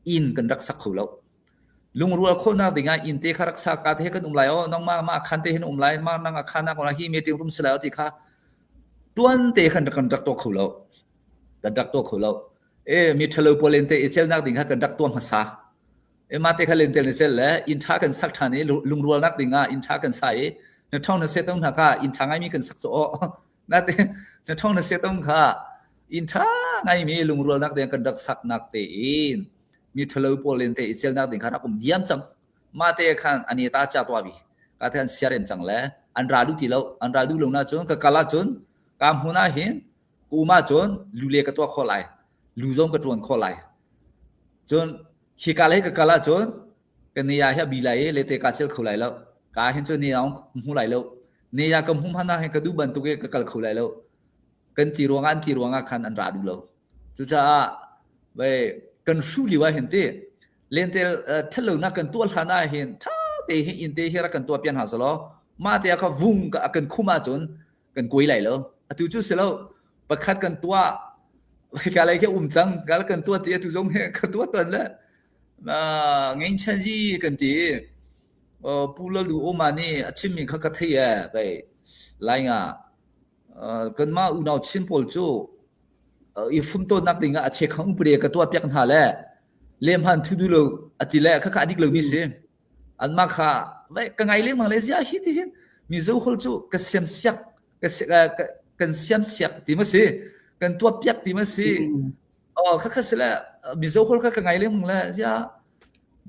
inn kan rak sak kho lo. Lungrual khawhnak dingah inn te kha rak sa ka te he kan um lai o nangmah mah khan te hin um lai ma nang a khan na hi meeting room si lai o ti kha. Tuan te khan kan rak tuah kho lo. Kan rak tuah kho lo. E mi ṭhalo pawl in te i celnak ding kha kan rak tuah hmasa. E mah te kha lentel na cel le inn ṭha kan sak ṭhan i lungrualnak ding ah inn ṭha kan sa i na ṭhong na se tong hna kha inn ṭha ngaimi kan sak cu aw. Nate na ṭhong na se tong kha inn ṭha ngaimi lungrualnak ding kan rak saknak te in mi ṭhalo pawl in te i celnak ding kha rak um diam cang. Mah te khan ani ta cha tua bi. Ka te an siarem cang le an ra duh ti lo. An ra duh lo na cun ka kal ahcun ka hmun ah hin ka um ahcun lu le ka tuah khawh lai. Lu zong ka ṭuan khawh lai. Cun hika le ka kal ahcun ka ne ah hi a bi lai i lete kaa cel kho lai lo. Ka hin cun ne ah ka hmu lai lo. Ne ah ka hmu hmanh ah hin ka duh bantuk i ka kal kho lai lo. Kan ti ruangah an ti ruangah khan an ra duh lo. Cucaah vei kan hruh lio ah hin ti lentel ṭhatlonak kan tuah hlan ah hin ṭha te hi inn te hi rak kan tuah pian hna selaw mah te ah kha vung kan khum ahcun kan kuai lai lo. Atu cu si lo. Pakhat kan tuah ka lei khi um cang ka kan tuah ti atu zong he ka tuah ton le ngein chan ji kan ti pu lalu oma nih a chimmi kha ka thei e bei lai nga kanmah unau Chin pawl cu i fumtawnnak ding ah a chekhang upade ka tuah piak hna le lehman thu du lo ati le khakha adik lo mi si anmah kha ka ngai lengmang le zia hi ti hin Mizo hol cu ka siam siak kan siam siak ti ma si kan tuah piak ti ma si oh kha kha sile Mizo hol kha ka ngai lengmang le zia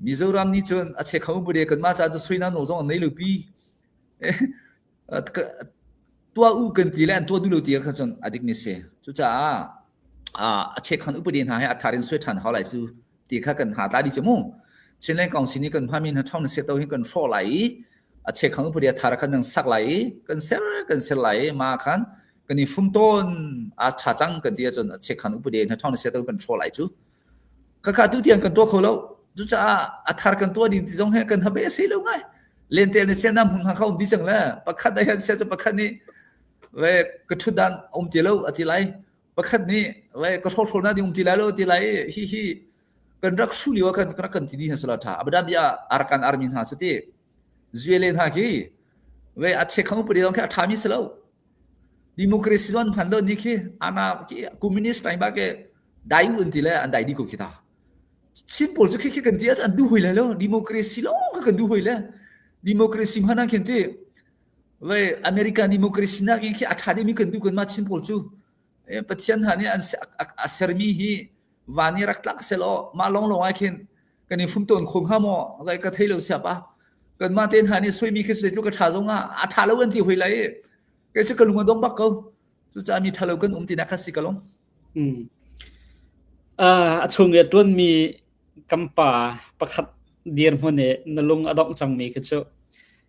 Mizoram nih cun a chekhang upade kan mah ca cu suina nawl zong an nei lo pi Tuah u kan ti le an tuah duh lo ti kha cun a dik mi si. Cucaah a chekhon upadi hna hi a thar in suai ṭhan hau lai cu ti kha kan ha tla dih cu mu. Chinland Council nih kan hmami hna ṭhawng na seto hi kan hrawh lai i a chekhon upadi a thar khan kan sak lai i kan ser kan ser lai i ma khan kan i fum tawn a ṭha cang kan ti ahcun a chekhon upadi hna ṭhawng na seto kan hrawh lai cu. Khakha tu tiang kan tuah kho lo. Cucaah a thar kan tuah ding ti zong he kan habe a si lo ngai. Lente na sian nam hung kha um di cang le pakhat ai han sia cu pakhat nih ve ka thutdan um ti lo a ti lai. Pakhat nih ve ka hrohrol na ding um ti lai lo ti lai hi hi kan rak hru lio kan rak kan ti di sala tha. Abada bia Arakan Army hna cu ti Zuele hna khi ve a che khang puri dong khi a tha mi si lo. Democracy zon hman lo ni khi ana ki communist tai ba ke dai un ti le an dai di ko khi ta. Chin pawl cu khi khi kan ti ah an duh hoi lai lo democracy lo kha kan duh hoi le democracy hman ah khin ti ve American democracy nak in khi a tha dimi kan duh kan ma Chin pawl cu Pathian hna nih an a sermi hi van i rak tlak selaw mah long long ah khin kan i fum tawn kho hnga maw lai ka thei lo siapa kan mah te hna nih soimi khi zeitluk a tha zong ah a tha lo an ti hoi lai kei cu ka lung a dong bak ko cucaah mi tha lo kan um tinak kha si ka long A chung i a ṭuanmi kan pa pakhat dirhmun i na lung a dongh cangmi khi cu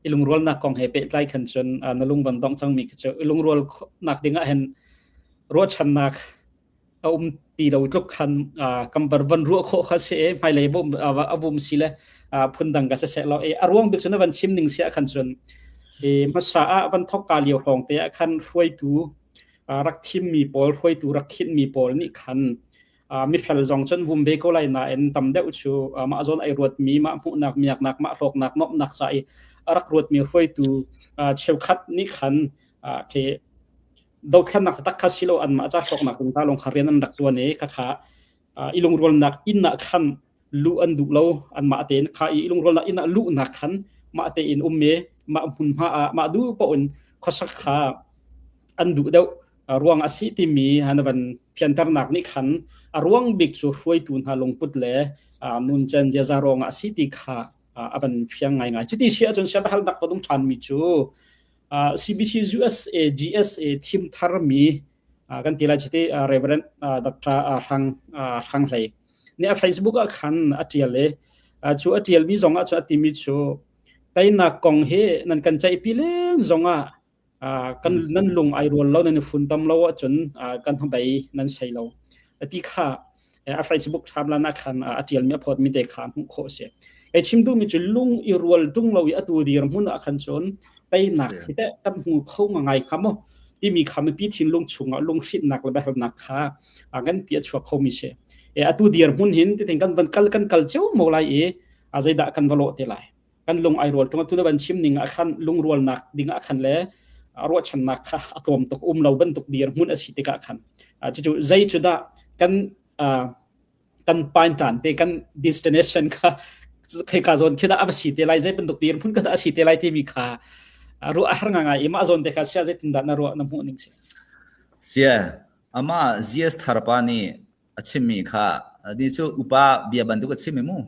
i lungrualnak kong he pehtlai khan cun na lung van dongh cangmi khi cu i lungrualnak ding ah hin ruahchannak a um ti lo tluk khan kan bar van ruah khawh kha si i hmailei a vum si le phundang ka siseh law i a ruang bik cu na van chim ning si ah khan cun i hmasa ah van thok ka lio hrawng te ah khan hruaitu rak thimmi pawl hruaitu rak khinhmi pawl nih khan mifel zong cun vum ve ko lai nain tam deuh cu mah zawn ai ruatmi mah hmuhnak miaknak mah hlawknak nuamhnak ca i a rak ruatmi hruaitu cheukhat nih khan khi dothlennak tak kha silo an mah ca hlawknak ding ta lawng kha rian an rak tuan i khakha i lungrualnak inn ah khan luh an duh lo anmah tein kha i lungrualnak inn ah luhnak khan mah tein um i mah hmunhma ah mah duh paoh in khuasak kha an duh deuh ruang a si timi han van fianternak nih khan a ruang bik cu hruaitu hna lungput le nuncen ziaza ruangah a si ti kha a van fiang ngaingai. Cuti si ahcun siaherhnak va dong ṭhanmi cu CBC USA GSA thim tharmi kan ti lai cuti Reverend Dr. Hrang Hrang Hlei nih a Facebook ah khan a ṭial i cu a ṭialmi zong ah cu a timi cu teinak kong hi nan kan ceihpi leng zong ah kan nan lung ai rual lo nan i funtom lo ahcun kan hnabei nan sei lo ti kha a Facebook thlam ah khan a ṭialmi a phawtmi te kha hmuh khawh a si. Kei chim duhmi cu lung i rual ṭung lo i atu dirhmun ah khan cun teinak hi teh kan hmu kho ngai kha maw timi kha mipi thinlung chungah lunghrinhnak le biahalnak kha kan pi a chuak khomi si. E atu dirhmun hin titin kan van kal kan kal cio mo lai i a zeidah kan va lawh te lai. Kan lung ai rual ṭung atu na van chim ning ah khan lungrualnak ding ah khan le Ruahchannak kha a tlawm tuk um lo bantuk dirhmun a si tikah khan cucu zei cu dah kan kan pain ṭan te kan destination kha kheka zawn khi dah a si te lai zei bantuk dirhmun kha dah a si te lai timi kha ruah a har ngai i mah zawn te kha sia zeitin dah na ruah na hmuh ning si Sia ama GS tharpa nih a chimmi kha ni cu upa bia bantuk a chim mu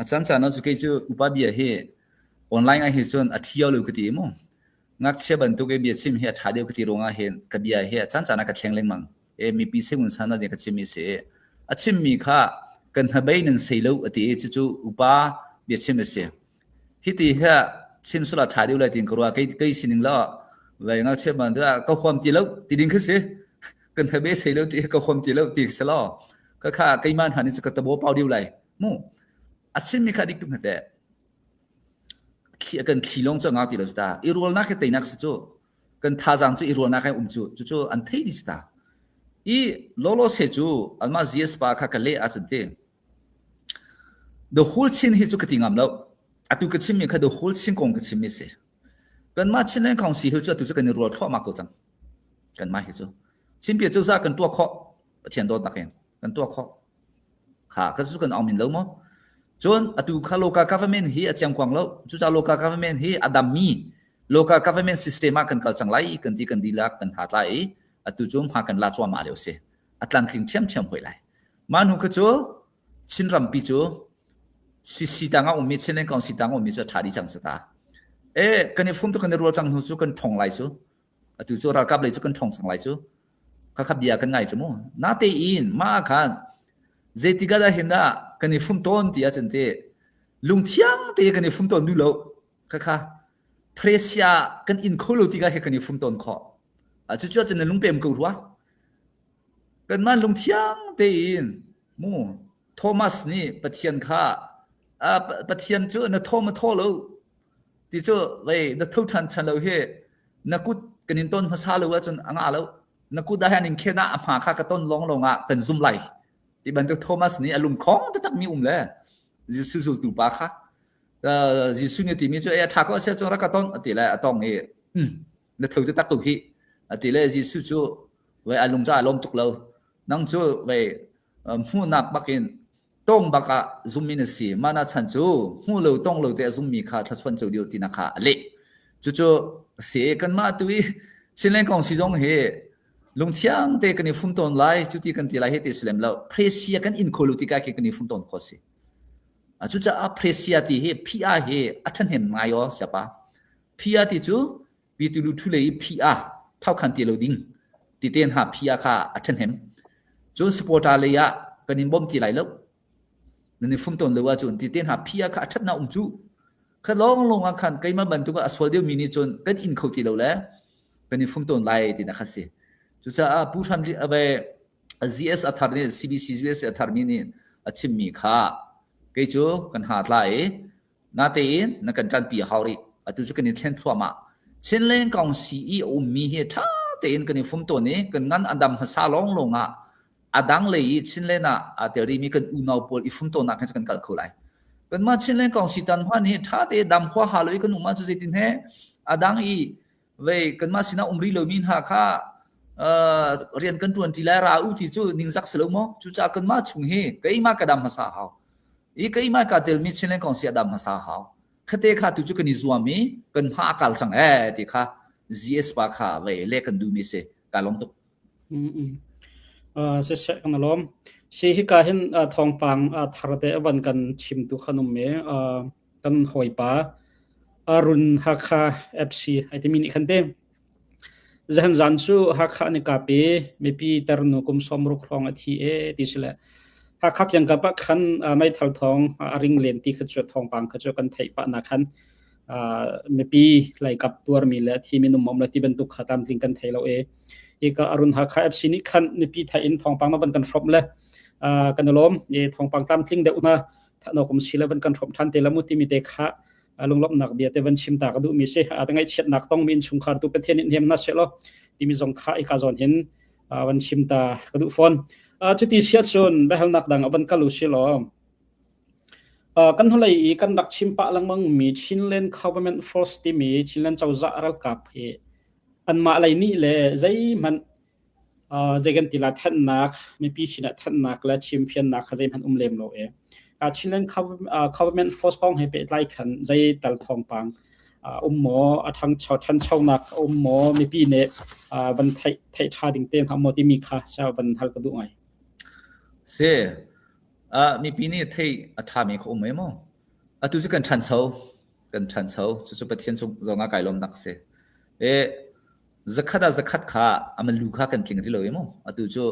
a chan chan cu kei cu upa bia hi online ah hi cun a thio lo ka ti mu Ngakchia bantuk i biachim hi a ṭha deuh ka ti ruangah hin ka bia hi a caancaan ah ka thleng lengmang. E mipi singun san ah ka chimmi si. A chimmi kha kan hnabei nan sei lo a ti i cucu upa biachim a si. Hiti hi chim sula ṭha deuh lai tiin ka ruah. Kei kei sining lo vei ngakchia bantuk ah ka huam ti lo ti ding khi si. Kan hnabei sei lo ti ka huam ti lo ti si lo. Ka kha keimah hna nih cu ka tabo pau deuh lai. Mu. A chimmi kha dik tuk hna teh. Thli kan thli lawng cu a ngau ti lo si ta. I rualnak hi teinak si cu. Kan thazaang cu i rualnak hi um cu. Cucu an thei dih si ta. I lawlaw se cu anmah GS pa kha ka leh ahcun ti. The whole Chin hi cu ka ti ngam lo. Atu ka chimmi kha the whole Chin kong ka chimmi si. Kanmah Chinland Council hi cu atu cu kan i rual thluahmah ko cang. Kanmah hi cu. Chinpi cozah kan tuah khawh. Pathian dawtnak in kan tuah khawh. Kha ka cu kan ong min lo maw? Cun atu kha local government hi a chiangkuang lo. Cucaah local government hi a dammi local government system ah kan kal cang lai kan ti kan dihlak kan ha tla i atu cu hma kan la cuahmah lio si. A tlamtling ṭhiamṭhiam hoi lai. Mah hnu kha cu Chin rampi cu CC tang ah ummi Chinland Council tang ummi cu a ṭha dih cang si ta. E kan i fum tu kan i rual cang hnu cu kan ṭhong lai cu. Atu cu ralkap lei cu kan ṭhong cang lai cu. Khakha bia kan ngai cu mu. Natein mah khan zeitik ah dah hin dah kan i fum tawn ti ahcun te lungthiang te kan i fum tawn duh lo. Khakha Presia kan in kho lo tikah he kan i fum tawn khawh. Cucu ahcun na lungpem ko rua. Kanmah lungthiang tein mu Thomas nih Pathian kha Pathian cu na thaw ma thaw lo ti cu vei na tho ṭhan ṭhan lo hi na kut kan in ton hmasa lo ahcun a ngah lo na kut ah hin in khen ah a hma kha ka ton lawng lawng ah kan zum lai ti bantuk Thomas nih a lungkhong taktak mi um le Jesuh zultu pa kha Jesuh nih timi cu e a ṭha ko a si ahcun rak ka ton a ti le a tong i na tho taktak ko hi a ti le Jesuh cu vei a lung cu a lawm tuk lo nang cu vei hmuhnak bakin tong bak ah zummi na si mana chan cu hmu lo tong lo te a zummi kha thlachuan co dio tina kha a leh cucu si kanmah tu i Chinland kong si zong hi lungthiang te kan i fum tawn lai cuti kan ti lai hi ti silem lo presia kan in kho lo tikah khi kan i fum tawn kho si cucaah presia ti hi PR hi a ṭhahnem ngai o siapa PR ti cu Pitulu ṭhu lei i PR thokhan ti lo ding ti ten ha PR kha a ṭhahnem. Cun supporter lei ah kan in bawm ti lai lo. Nan i fum tawn lo ahcun ti ten ha PR kha a ṭhatnak um cu. Kha lawng lawng ah khan keimah bantuk ah a sual deuhmi nih cun kan in kho ti lo le kan i fum tawn lai ti na kha si. Cucaah Pu Hram GS a thar nih CBC GS a tharmi nih a chimmi kha kei cu kan ha tla i Natein na kan ṭanpi a hau rih. Atu cu kan i thlen thluahmah. Chinland Council i a ummi hi ṭha tein kan i fum tawn i kan ngan a dam hmasa lawnglawng ah a dang lei i Chinland ah aa tel rihmi kan unau pawl i fum tawnnak hin cu kan kal kho lai. Kanmah Chinland Council tan hman hi ṭha tein dam huaha lo i kan um ahcun zeitin he a dang i vei kanmah sinah um rih lomi hna kha uh, rian kan ṭuan ṭi lai ra u ti cu ningzak si lo maw? Cucaah kanmah chung hi keimah ka dam hmasa hau. I keimah ka telmi Chinland Council a dam hmasa hau. Khate kha tu cu kan i zuam i kan hma a kal cang eh ti kha GS pa kha vei le kan duhmi si. Ka lawm tuk. Mm Uh, siseh kan lawm. Si hika hin uh, thawngpang uh, thar te avan kan chim tu khan um me uh, kan hawipa Arun Hakha FC ai timi nih khan te Zahan zan cu Hakha an i kap i mipi tarnu kum 60 hrawng a thi e ti si le Hakha kiangkap ah khan meithal thawng a ring len ti kha cu thawngpang kha cu kan theih pah na khan mipi laikap tuarmi le thi minum um le ti bantuk kha tlamtling kan thei lo e ika Arun Hakha FC nih khan mipi thai in thawngpang na van kan hrawm le kan lawm e thawngpang tlamtling deuh na thano kum si le van kan hrawm than te la mu timi te kha lunglawmhnak bia te van chim ta ka duhmi si a te ngaihchiatnak tongmi innchungkhar tu Pathian in hnem na seh law timi zong kha ika zawn hin van chim ta ka duh fawn cuti sia cun biahalnak dang a van kal u si law kan hnulei i kan rak chim pah lengmang mi Chinland Government Force timi Chinland cozah ralkap hi. Anmah lei nih le zeihmanh zei kan ti la thanhnak mipi sinah thanhnak le chimfiannak kha zeihmanh um lem lo e. Chinland government force kong he pehtlai khan zei tal thawngpang um maw a ṭhangcho ṭhanchonak a um maw mipi nih van theih theih ṭha ding te hnga maw timi kha sa van hal ka duh ngai. Si mipi nih theih a ṭhami kha um e maw? Atu cu kan ṭhancho kan ṭhancho cucu Pathian cung zongah kai lawmnak a si. E zakhat ah zakhat kha a lu kha kan tling rih lo i mu. Atu cu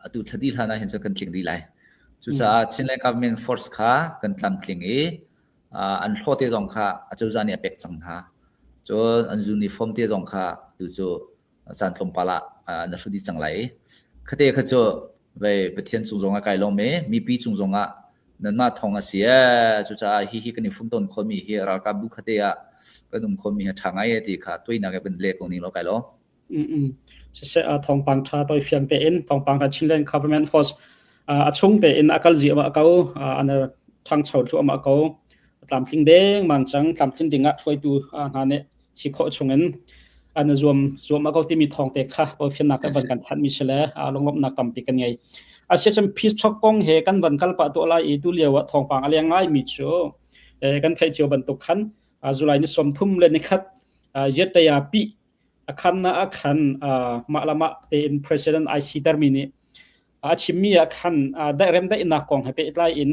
atu thla dih hlan ah hin cun kan tling dih lai. Cucaah Chinland Government Force kha kan tlamtling i an hlaw te zong kha acozah nih a pek cang hna. Cun an uniform te zong kha tu cu caan tlawmpal ah na hru dih cang lai i khate kha cu vei Pathian cung zong ah kai lawm i mipi cung zong ah nanmah thawng a si ee cucaah hi hi kan i fumton khomi hi ralkap bu khate ah kan um khomi hi ṭha ngai e ti kha tuinak e van le ko ning law kai lawm. Siseh thawngpang ṭha toi fiang tein thawngpang ṭha Chinland Government Force a chung tein a kal ziahmah ko an ṭhangcho thluahmah ko tlamtling dengmang cang tlamtling ding ah hruaitu hna nih si khawh chungin an zuam zuam ko timi thawng te kha tawlfiannak kan van kan thanh mi si le lunglawmhnak tampi kan ngei asicun peace talk kong he kan van kal pah tuah lai i tu lio ah thawngpang a leng ngai mi cu kan theih cio bantuk khan July ni 30 le ni khat Yetaya pi akhan na akhan mah lama tein president IC termi nih A chimmi ah khan remdaihnak kong he pehtlai in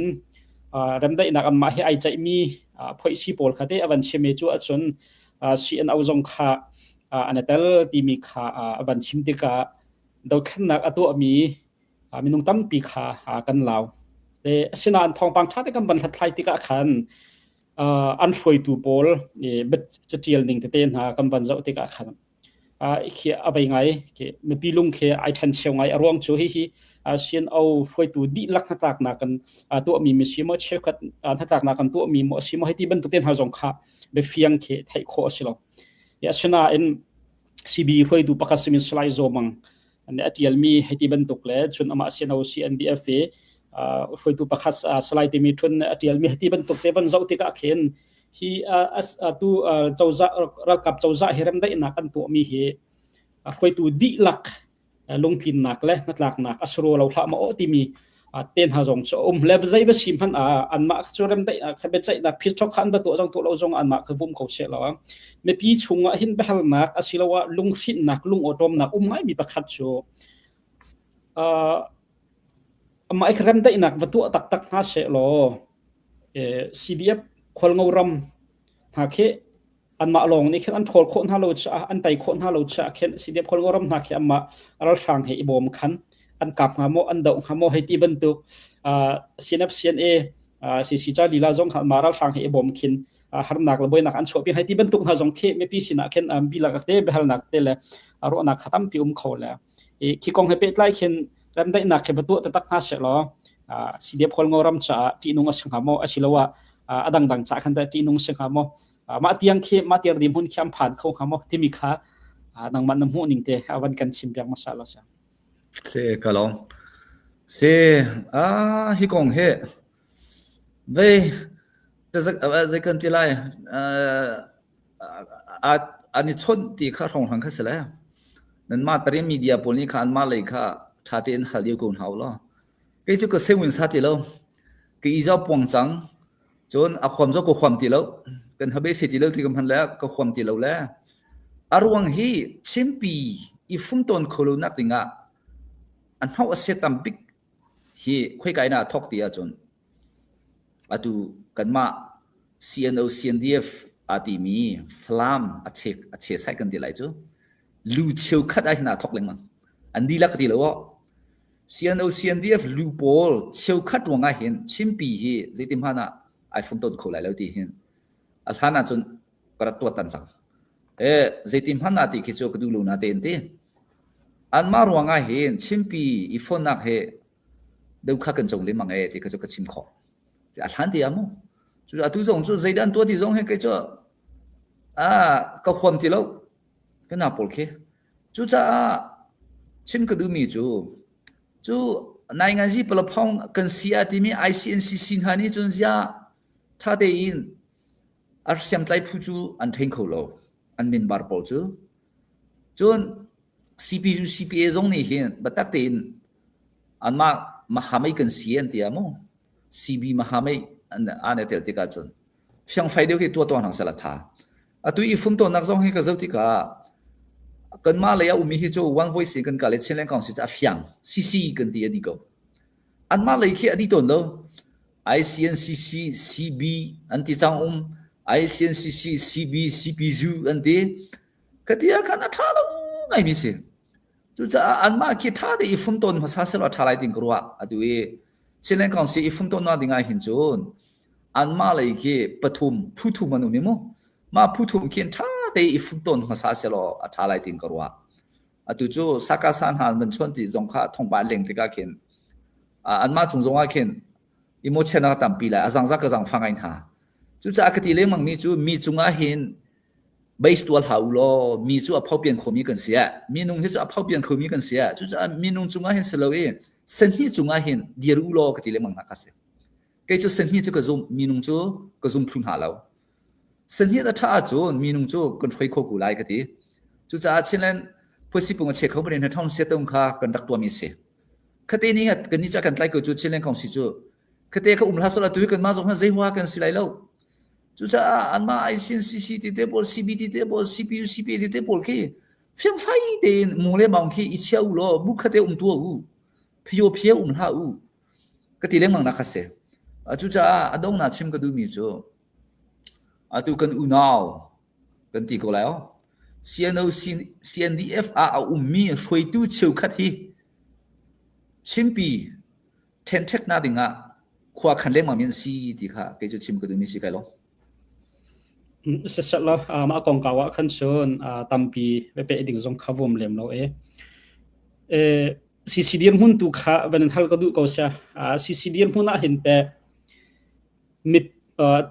remdaihnak anmah he ai ceihmi phoihsi pawl kha te a van chim i cu ahcun CNO zong kha an i tel timi kha a van chim tikah dothlennak a tuahmi minung tampi kha kan lau. Le asinain thawngpang ṭha te kan van hlathlai tikah khan an hruaitu pawl catial ning tete hna kan van zoh tikah khan khi a vei ngai khi mipi lung khi ai ṭhen cheu ngai a ruang cu hihi CNO hruaitu dihlak hnatlaknak kan tuahmi mi si maw cheukhat hnatlaknak kan tuahmi maw si maw hei ti bantuk te hna zong kha biafiang khi theih khawh a si lo. Asinain CB hruaitu pakhat simi Salai Zaw Mang nih a ṭialmi hei ti bantuk le cun amah CNO CNDF i hruaitu pakhat Salai Timi Htun nih a ṭialmi hei ti bantuk te van zoh tikah khin hi tu cozah ralkap cozah hi remdaihnak an tuahmi hi hruaitu dihlak lungtlinnak le hnatlaknak a si rua lo hlah maw aw timi te hna zong cu a um le zei va si hmanh ah anmah cu remdaihnak kha biaceihnak phichok kha an va tuah zong tuah lo zong anmah kha vum ko seh law mipi chungah hin biahalnak asiloah lunghrinhnak lungawṭawmnak um ngaimi pakhat cu amah i remdaihnak va tuah taktak hna seh law CDF khualngo ram hna khi anmah lawng nih khin an ṭhawl khawh hna lo caah an tei khawh hna lo caah khin CDF khualngo ram hna khi anmah ralhrang he i bawm khan an kap hnga maw an doh hnga maw hei ti bantuk CNF CNA CC ca lila zong kha anmah ralhrang he i bawm khin harnak le buainak an chuahpi hei ti bantuk hna zong khi mipi sinah khin bilak te biahalnak te le ruahnak kha tampi um kho le khi kong he pehtlai khin remdaihnak khi va tuah taktak hna seh law CDF Khualngo ram caah ṭihnung a si hnga maw asiloah a dangdang caah khan tah ṭihnung si hnga maw mah tiang khi mah tiang dirhmun khi an phan kho hnga maw timi kha nangmah na hmuh ning te a van kan chim piak hmasa law sa. Se ka lawm. Se a hi kong he vei zei kan ti lai an i chawnh ti kha hrawnghrang kha si le nanmah tari media pawl nih kha anmah lei kha ṭha tein hal deuh ko hna u law kei cu ka sewin sa ti lo ka i zau puang cang cun a huam zong ka huam ti lo kan habe se ti lo ti ka hman le ka huam ti lo le a ruang hi Chinpi i fumtawn kho lo nak dingah a hnau a sia tam bik hi khoika in ah thawk ti ahcun atu kanmah CNO CNDF aa timi Falam a che a che sai kan ti lai cu lu cheukhat ah hin aa thawk lengmang. An dihlak ka ti lo aw. CNO CNDF lu pawl cheukhat ruangah hin Chinpi hi zeitin hmanh ah ai fumton kho lai lo ti hin a hlan ahcun ka rak tuah tan cang. E zeitin hmanh ah ti khi cu ka duh lo na tein ti. Anmah ruangah hin Chinpi i fonnak he deuh kha kan cong lengmang e ti kha cu ka chim khawh. A hlan ti ah mu. Cu atu zong cu zeidah an tuah ti zong he kei cu a ka huam ti lo. Ka na pawl khi. Cucaah chim ka duhmi cu cu nainganzi palaphong kan si a timi ICNCC hna nih cun ziah ṭha tein a hriamtlai phu cu an ṭhen kho lo. An minbar pawl cu. Cun CPU CPA zong nih hin biatak tein anmah mahamei kan si an ti ah mu CB mahamei an an i tel tikah cun fiangfai deuh hi tuah tuah hna seh la tha. Atu i funtonnak zong hi ka zoh tikah kanmah lei a ummi hi cu one voice in kan kal i Chinland Council cu a fiang CC kan ti a di ko. Anmah lei khi a di tawn lo. ICNCC CB an ti cang um ICNCC CB CPZU an ti. Ka ti ah khan a ṭha lo ngaimi si. Cucaah anmah khi ṭha te i funton hmasa selaw a ṭha lai ting ka ruah. Atu i Chinland Council i funtonnak ding ah hin cun anmah lei khi pathum phu thum an um i mu mah phu thum khin ṭha te i funton hmasa selaw a ṭha lai ting ka ruah. Atu cu sakasa hna an van chuan ti zong kha thongpa an leng tikah khin anmah cung zong ah khin emotion a tampi lai a zangzak ka zangfa ngai hna. Cucaah ka ti lengmang mi cu mi cungah hin base tual hau law mi cu a phopian khomi kan si minung hi cu a phopian khomi kan si cucaah minung cungah hin si lo i sahni cungah hin dir u law ka ti lengmang hna kha si. Kei cu sahni cu ka zum minung cu ka zum thlu hna lo. Sahni a ṭha ahcun minung cu kan hruai kho ko lai ka ti. Cucaah Chinland phuasipung a che kho bane hna thong siatung kha kan rak tuahmi a si. Khate ni kan ni ca kan tlai ko cu Chinland Council cu khate kha um hlah sawla tu kan mah zong kha zei hua kan si lai lo. Cucaah anmah ICNCC ti te pawl CBT te pawl CPU CPA ti te pawl khi fiangfai tein mu le maung khi i chia u law bu khate um tua u. Phio phia um hlah u. Ka ti lengmang nak kha si. Cucaah a donghnak chim ka duhmi cu atu kan unau kan ti ko lai aw. CNO CNDF ah a ummi hruaitu cheukhat hi Chinpi ṭhenṭheknak dingah khua khan lengmang mi an si ti kha kei cu chim ka duhmi si kai lo. Siseh law mah kongkau ah khan cun tampi pe ding zong kha vum lem lo e. CC dirhmun tu kha van in hal ka duh ko sia. CC dirhmun ah hin teh mi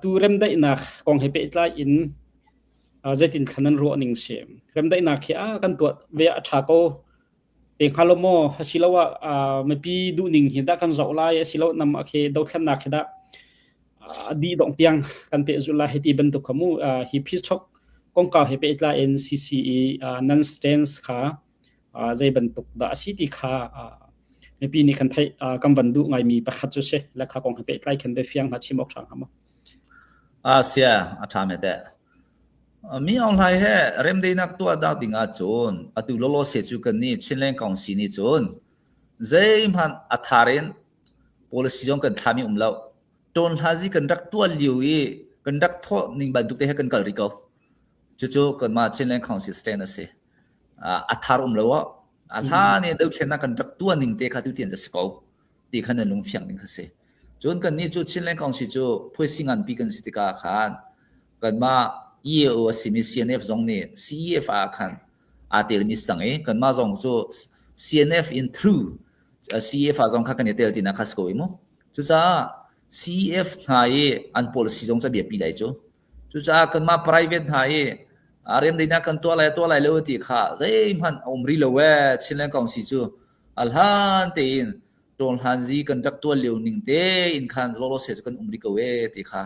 tu remdaihnak kong he pehtlai in zeitin thlan nan ruah ning si. Remdaihnak hi a kan tuah ve a ṭha ko te hnga lo maw asiloah mipi duhning hi dah kan zoh lai asilo nam a khi dothlennak hi dah dih dong tiang kan pehzulh lai hiti bantuk kha mu hi phichok kongkau he pehtlai in CCE non stance kha zei bantuk dah a si ti kha mipi nih kan theih kan van duh ngaimi pakhat cu si le kha kong he pehtlai khan biafiang hna chim awk ṭha hnga maw? A sia a ṭha me teh. Mi Aung Hlaing he remdaihnak tuah dak ding ahcun atu lawlaw se cu kan nih Chinland Council nih cun zeihmanh a thar in policy zong kan thlami um lo. Ṭawnhlazi kan rak tuah lio i kan rak thawh ning bantuk te he kan kal rih ko. Cucu kanmah Chinland Council stand a si. A thar um lo ah a hlan i dothlennak kan rak tuah ning te kha tutian a si ko ti kha nan lungfiang ding kha si. Cun kannih cu Chinland Council cu phuaisi nganpi kan si tikah khan kanmah EAO a simi CNF zong nih CEF ah khan aa telmi si cang i kanmah zong cu CNF in through CEF ah zong kha kan i tel tinak kha si ko i mu. Cucaah CEF hna i an policy zong cu a biapi lai cu. Cucaah kanmah private hna i remdaihnak kan tuah lai tuah lai lo ti kha zeihmanh a um rih lo ee Chinland Council cu a hlan tein ṭawnhlanzi kan rak tuah lio ning tein khan lawlaw se cu kan um rih ko ee ti kha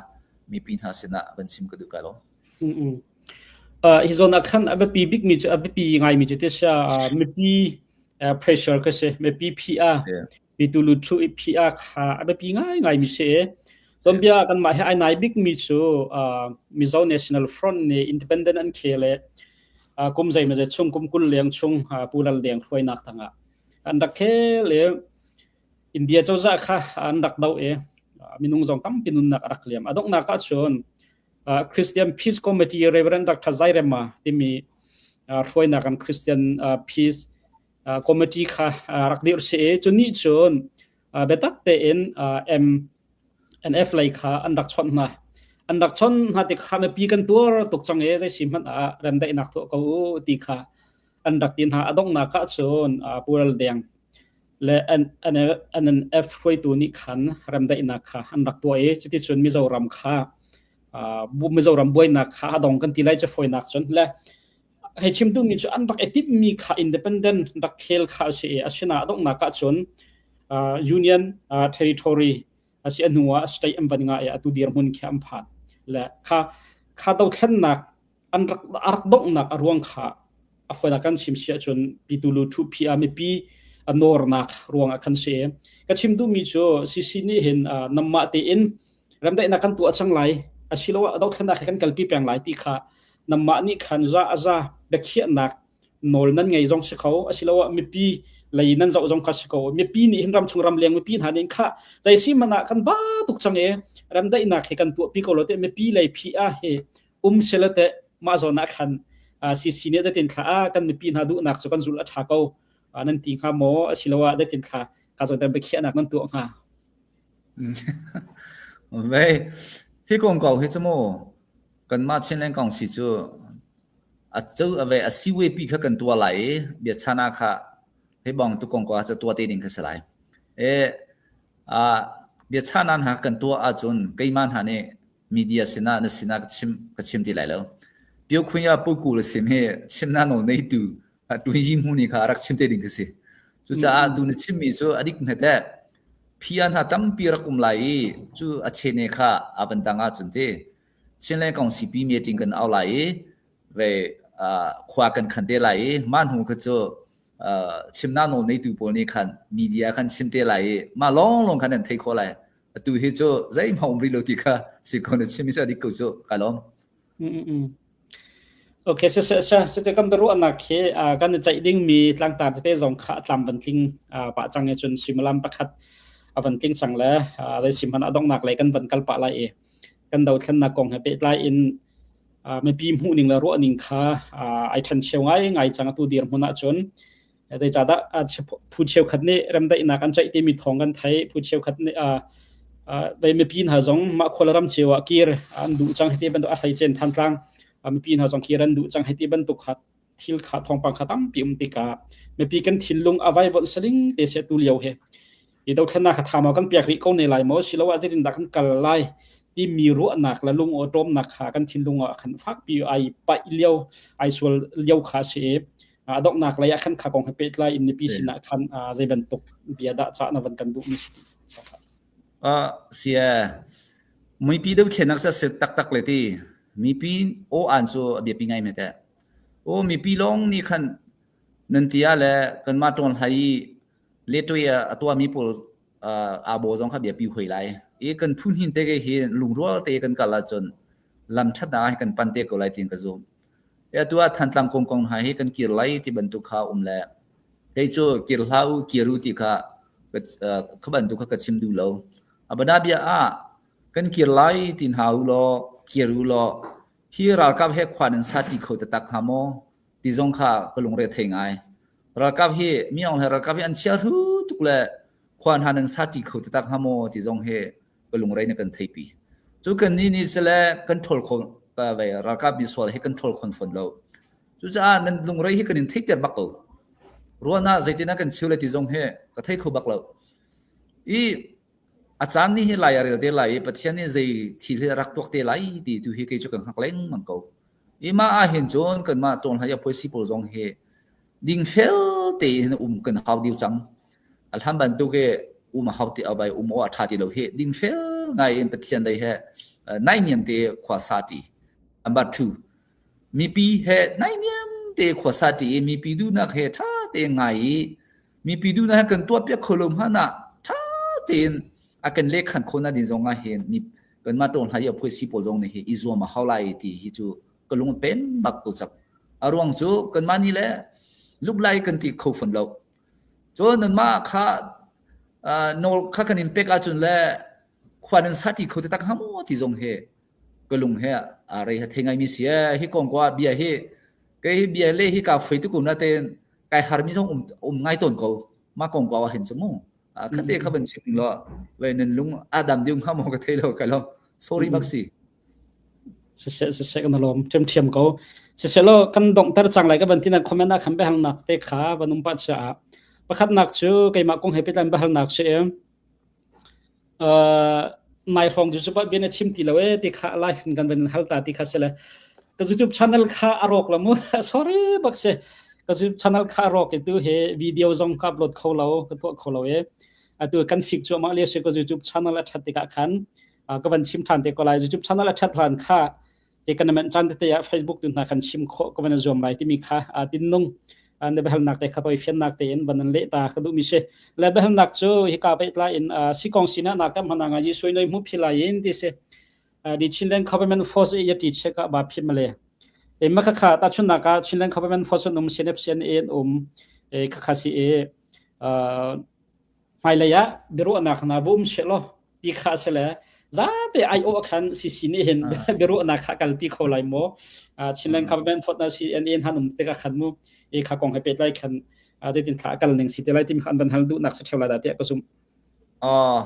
mipi hna sinah van chim ka duh kai lo. Hi zawn ah khan a biapi bikmi cu a biapi ngaimi cu ti sia mipi pressure ka si mipi PR pitu lu thu i PR kha a biapi ngai ngaimi si Tuanbia kanmah he ai nai bikmi cu Mizo National Front nih independent an khel i kum zeimawzat chung kum 20 leng chung Pu Lal Deng hruainak tangah an rak khel i India cozah kha an rak doh i minung zong tampi nunnak a rak liam. A donghnak ahcun Christian Peace Committee Reverend Dr. Zairema timi hruainak an Christian Peace Committee kha rak dirh si i cu nih cun biatak tein M NF lei kha an rak chawnh hna. An rak chawnh hna tik kha mipi kan tuar tuk cang i zei si hmanh ah remdaihnak tuah ko u ti kha an rak ti hna. A donghnak ah cun Pu Ral Deng le NNF hruaitu nih khan remdaihnak kha an rak tuah i cuticun Mizoram kha Mizoram buainak kha a dong kan ti lai cu fawinak cun le hei chim duhmi cu an rak i timhmi kha independent rak khel kha a si i asinain a donghnak ah cun union territory a si a hnu ah state an van ngah i atu dirhmun khi an phan le kha kha dothlennak an rak a rak donghnak a ruang kha. A fawinak kan chim si ahcun Pitulu Ṭhuhphi ah mipi a nawrnak ruangah khan si. Ka chim duhmi cu CC nih hin namah tein remdaihnak kan tuah cang lai asiloah dothlennak he kan kalpi peng lai ti kha namah nih khan za a za biakhiahnak nawl nan ngei zong si kho asiloah mipi lei nan zoh zong kha si ko mipi nih hin ramchung ramleng mipi hna nih kha zei si hmanh ah kan ba tuk cang i remdaihnak hi kan tuahpi ko lo te mipi lei phi ah hi um sela te mah zawn ah khan CC nih zeitin thla ah kan mipi hna duhnak cu kan zulh a ṭha ko nan ti hnga maw asiloah zeitin thla ka zawn te biakhiahnak nan tuah hnga? Vei hi kong ko hi cu mu kanmah Chinland Council cu a cu a ve a CWP kha kan tuah lai i biachan ah kha hi bang tu kong ko ah cu tuah te ding kha si lai. E a biachan hna kan tuah ahcun keimah hna nih media sinah na sinah ka chim ka chim ti lai lo. Pio Khunya Pu Ku le sim hi chimna nawl neitu tuhi hmu ni kha rak chim te ding ka si. Cucaah tu na chimmi cu a dik hme teh. Phia hna tampi rak um lai i cu a chene kha a van dang ahcun ti Chinland kong CP meeting kan au lai i ve khua kan khan te lai i mah hnu kha cu chimna nawl neitu pawl nih khan media khan chim te lai i mah lawnglawng khan an thei khawh lai. Atu hi cu zeihmanh um rih lo ti kha si ko na chim i dik ko cu ka lawm. Okay, se se se se kan biaruahnak hi kan i ceih dingmi tlangtar tete zong kha a tlam van tling pah cang i cun suimilam pakhat a van tling cang le zei sim hmanh a donghnak lei kan van kal pah lai i kan dothlennak kong he pehtlai in mipi hmuhning le ruahning kha ai ṭhen cheu ngai ngai cang atu dirhmun ahcun Zeicahdah phu cheukhat nih remdaihnak an ceih timi thawng kan theih. Phu cheukhat nih dei mipi hna zong mah khua le ram cio ah kir an duh cang hiti bantuk a hleicen Thantlang mipi hna zong kir an duh cang hiti bantuk kha thil kha thawngpang kha tampi um tikah mipi kan thinlung a vaivuanh saling te se tu lio he i dothlennak kha tha maw kan piak rih ko ne lai maw siloah zeitindah kan kal lai timi ruahnak le lung awṭawmnak kha kan thinlung ah khan fakpi ai paih lio ai sual lio kha si i a donghnak lei ah khan kha kong he pehtlai in mipi sinah khan zei bantuk bia dah cah na van kan duh mi si Sia mipi dothlennak cu a si taktak le ti mipi aw an cu a biapi ngai me teh o mipi lawng nih khan nan ti ah le kanmah ṭawn hlai i letwe a tuahmi pawl aa baw zong kha biapi hoi lai i kan phu hnin te ke hi lungrual te kan kal ahcun lam ṭhatnak hi kan pan te ko lai tiin ka zum. Atu ah Thantlang kong kong hna hi kan kir lai ti bantuk kha um le kei cu kir hlah u kir u ti kha kha bantuk kha ka chim duh lo. Abana bia ah kan kir lai ti hna u law kir u law hi ralkap he khua nan sa ṭi kho taktak hnga maw ti zong kha ka lungre thei ngai. Ralkap hi mi Aung Hlaing ralkap hi an chia hru tuk le khua hna nan sa ṭi kho taktak hnga maw ti zong hi ka lungrei na kan theipi. Cu kan nih nih sile kan ṭhawl kho ve ralkap misual hi kan ṭhawl khon fawn lo. Cucaah nan lungrei hi kan in theiter bak ko. Ruahnak zeitin ah kan chiu le ti zong hi ka thei kho bak lo. I a caan nih hi lai a rel te lai i Pathian nih zei thil hi a rak tuak te lai ti tu hi kei cu kan hngak lengmang ko. I mah ah hin cun kanmah ṭawn hlai a phuaisi pawl zong hi dingfel tein um kan hau dih cang. A hlan bantuk i um a hau ti abai um aw a ṭha ti lo hi dingfel ngai in Pathian lei he naihniam te khua sa ṭi. Number 2 mipi he naihniam te khua sa ṭi i mipi duhnak he ṭha tein ngai i mipi duhnak he kan tuahpiak kho lo hmanh ah ṭha tein a kan lehkhan khawh ding zong ah hin kanmah ṭawn hlai i a phuaisi pawl zong nih hi i zuam a hau lai ti hi cu ka lung a pem bak ko cang. A ruang cu kanmah nih le luklai kan ti kho fawn lo. Cun nanmah kha nawl kha kan in pek ahcun le khua nan sa ti kho taktak hnga maw ti zong hi ka lung he a rei ha thei ngaimi si ee. Hi kong ko ah bia hi kei hi bia le hi kaa foi tuk na tein kai harmi zong um, um ngai tawn ko. Mah kong ko ah hin cu mu. Khate kha van chim ning law ve nan lung a dam ding hnga maw ka thei lo ka lo. Sorry bak si. Siseh siseh kan lawm ṭhiamṭhiam ko. Siseh law kan donghter cang lai ka van tinak comment ah khan biahalnak te kha van um pah caah pakhatnak cu keimah kong he pehtlai in biahalnak si i uh, nai hrawng cu cu bia na chim ti lo e ti kha live in kan van hal ta ti kha si le ka YouTube channel kha a rawk la mu sorry bak si ka YouTube channel kha a rawk i tu he video zong ka upload kho lo ka tuah kho lo e atu kan fik cuahmah lio si ka YouTube channel a ṭhat tikah khan ka van chim ṭhan te ko lai. YouTube channel a ṭhat hlan kha Economic caan tete ah Facebook tu hna kan chim khawh ka van zuam lai timi kha tinnung na biahalnak te kha toi fiannak tein van an leh ta ka duhmi si. Le biahalnak cu hika pehtlai in sikong sinah nak tam hana nga ji sui noi mu philai in ti si. Di Chinland Government Force i yati cheka ba phim le. E ma kha kha ta chun naka Chinland Government Force an um CNF CNA an um e kha kha si e hmailei ah biaruahnak hna va um seh law ti kha a si le zate ai-awh khan CC nih hin biaruahnak kha kalpi kho lai maw? Chinland government fot na CNA han um tikah khan mu e kha kong he pehtlai khan zeitin thla kal ning si te lai timi kha an van hal duhnak si theo lai dah tiah ka zumh. Uh,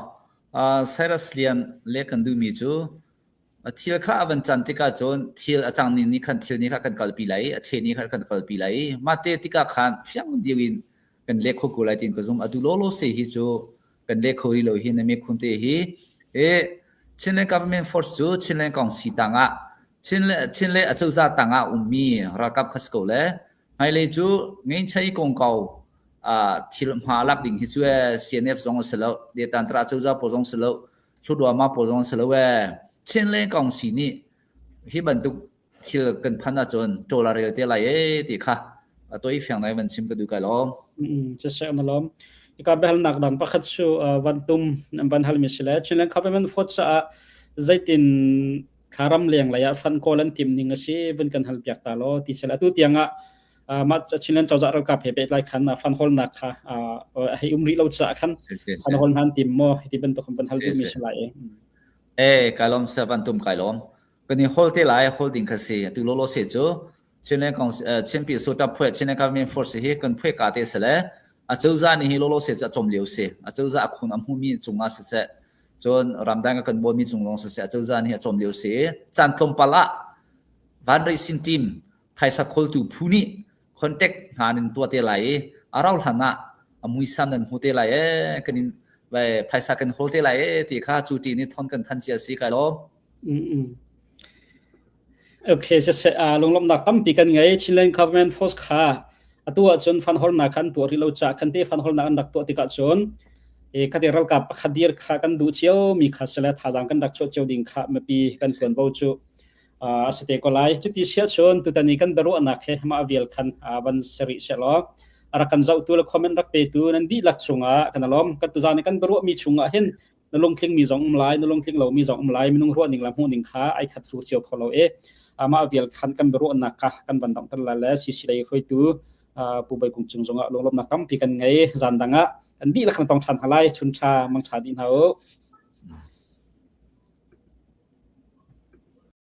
Cyrus Lian le kan duhmi cu Thil kha a van can tikah cun thil a cang ning nih khan thil nih kha kan kalpi lai i a che nih khan kan kalpi lai i mahte tikah khan fiang deuh in kan leh kho ko lai tiin ka zumh. Atu lawlaw se hi cu kan leh kho rih lo hi na miphun te hi. I Chinland Government Force cu Chinland Kongsi tangah Chinland Chinland acozah tangah ummi ralkap kha si ko le hmailei cu ngeinchai kongkau thil hma lak ding hi cu CNF zong a si lo, Detantra acozah pawl zong si lo, Hlutruama pawl zong si lo ee. Chinleng kong si nih hi bantuk thil kan phan ahcun ṭawl a rel te lai ee ti kha a toi fiang nai van chim ka duh kai lawm. Siseh na lawm. Ika biahalnak dang pakhat cu van tum van halmi si le Chinland Government Force caah zeitin thlaram leng lei ah fan kawl an tim ning a si vun kan hal piak ta law ti sel atu tiang ah mah Chinland cozah ralkap he pehtlai khan fan hawlnak kha hei um rih lo caah khan fan hawl hna an tim maw ti bantuk kan hal duhmi si lai Eh kai lawm sa van tum kai lawm kan i hol te lai hol ding kha si atu lolo se cu Chinland kong Chinpi sota phuai Chinland government force hi kan phuai ka te sele a cozah nih hi lolo se cu a chom lio si a cozah a khun a hmumi cungah siseh cun ramdang a kan bawmi cung zong siseh a cozah nih a chom lio si caan tlawmpal ah vanrei sin team phaisa khawltu phu nih contact hna nan tuah te lai i a rau hlan ah a muisam nan hmu te lai ee kan in phaisa kan hawl te lai ee ti kha cu ti nih thon kan than cia si kai lawm. Okay, siseh lunglawmhnak tampi kan ngei. Chinland Government Force kha atu ahcun fund hawlnak khan tuah rih lo ca kan te fund hawlnak an rak tuah tikah cun e khate ralkap pakhat dir kha kan duh cio mi kha sele thazaang kan rak chuah cio ding kha mipi kan tuanvo cu a si te ko lai. Cuti siah cun tutan i kan biaruahnak he mah vial khan van seri sehlaw a rak kan zohtu le comment rak petu nan dihlak chungah kan alawm. Kan tuzan i kan biaruahmi chungah hin na lungtling mi zong um lai, na lungtling lomi zong um lai, minung ruah ning le hmuh ning kha ai khat thlu cio kho lo i mah vial khan kan biaruahnak kha kan van donghter lai le CC lei hruaitu Pu Bai Kung Cung zongah lunglawmhnak tampi kan ngei. Zan dang ah kan dihlak kan tong ṭhan hna lai. Chun ṭha, mang ṭha dih hna u.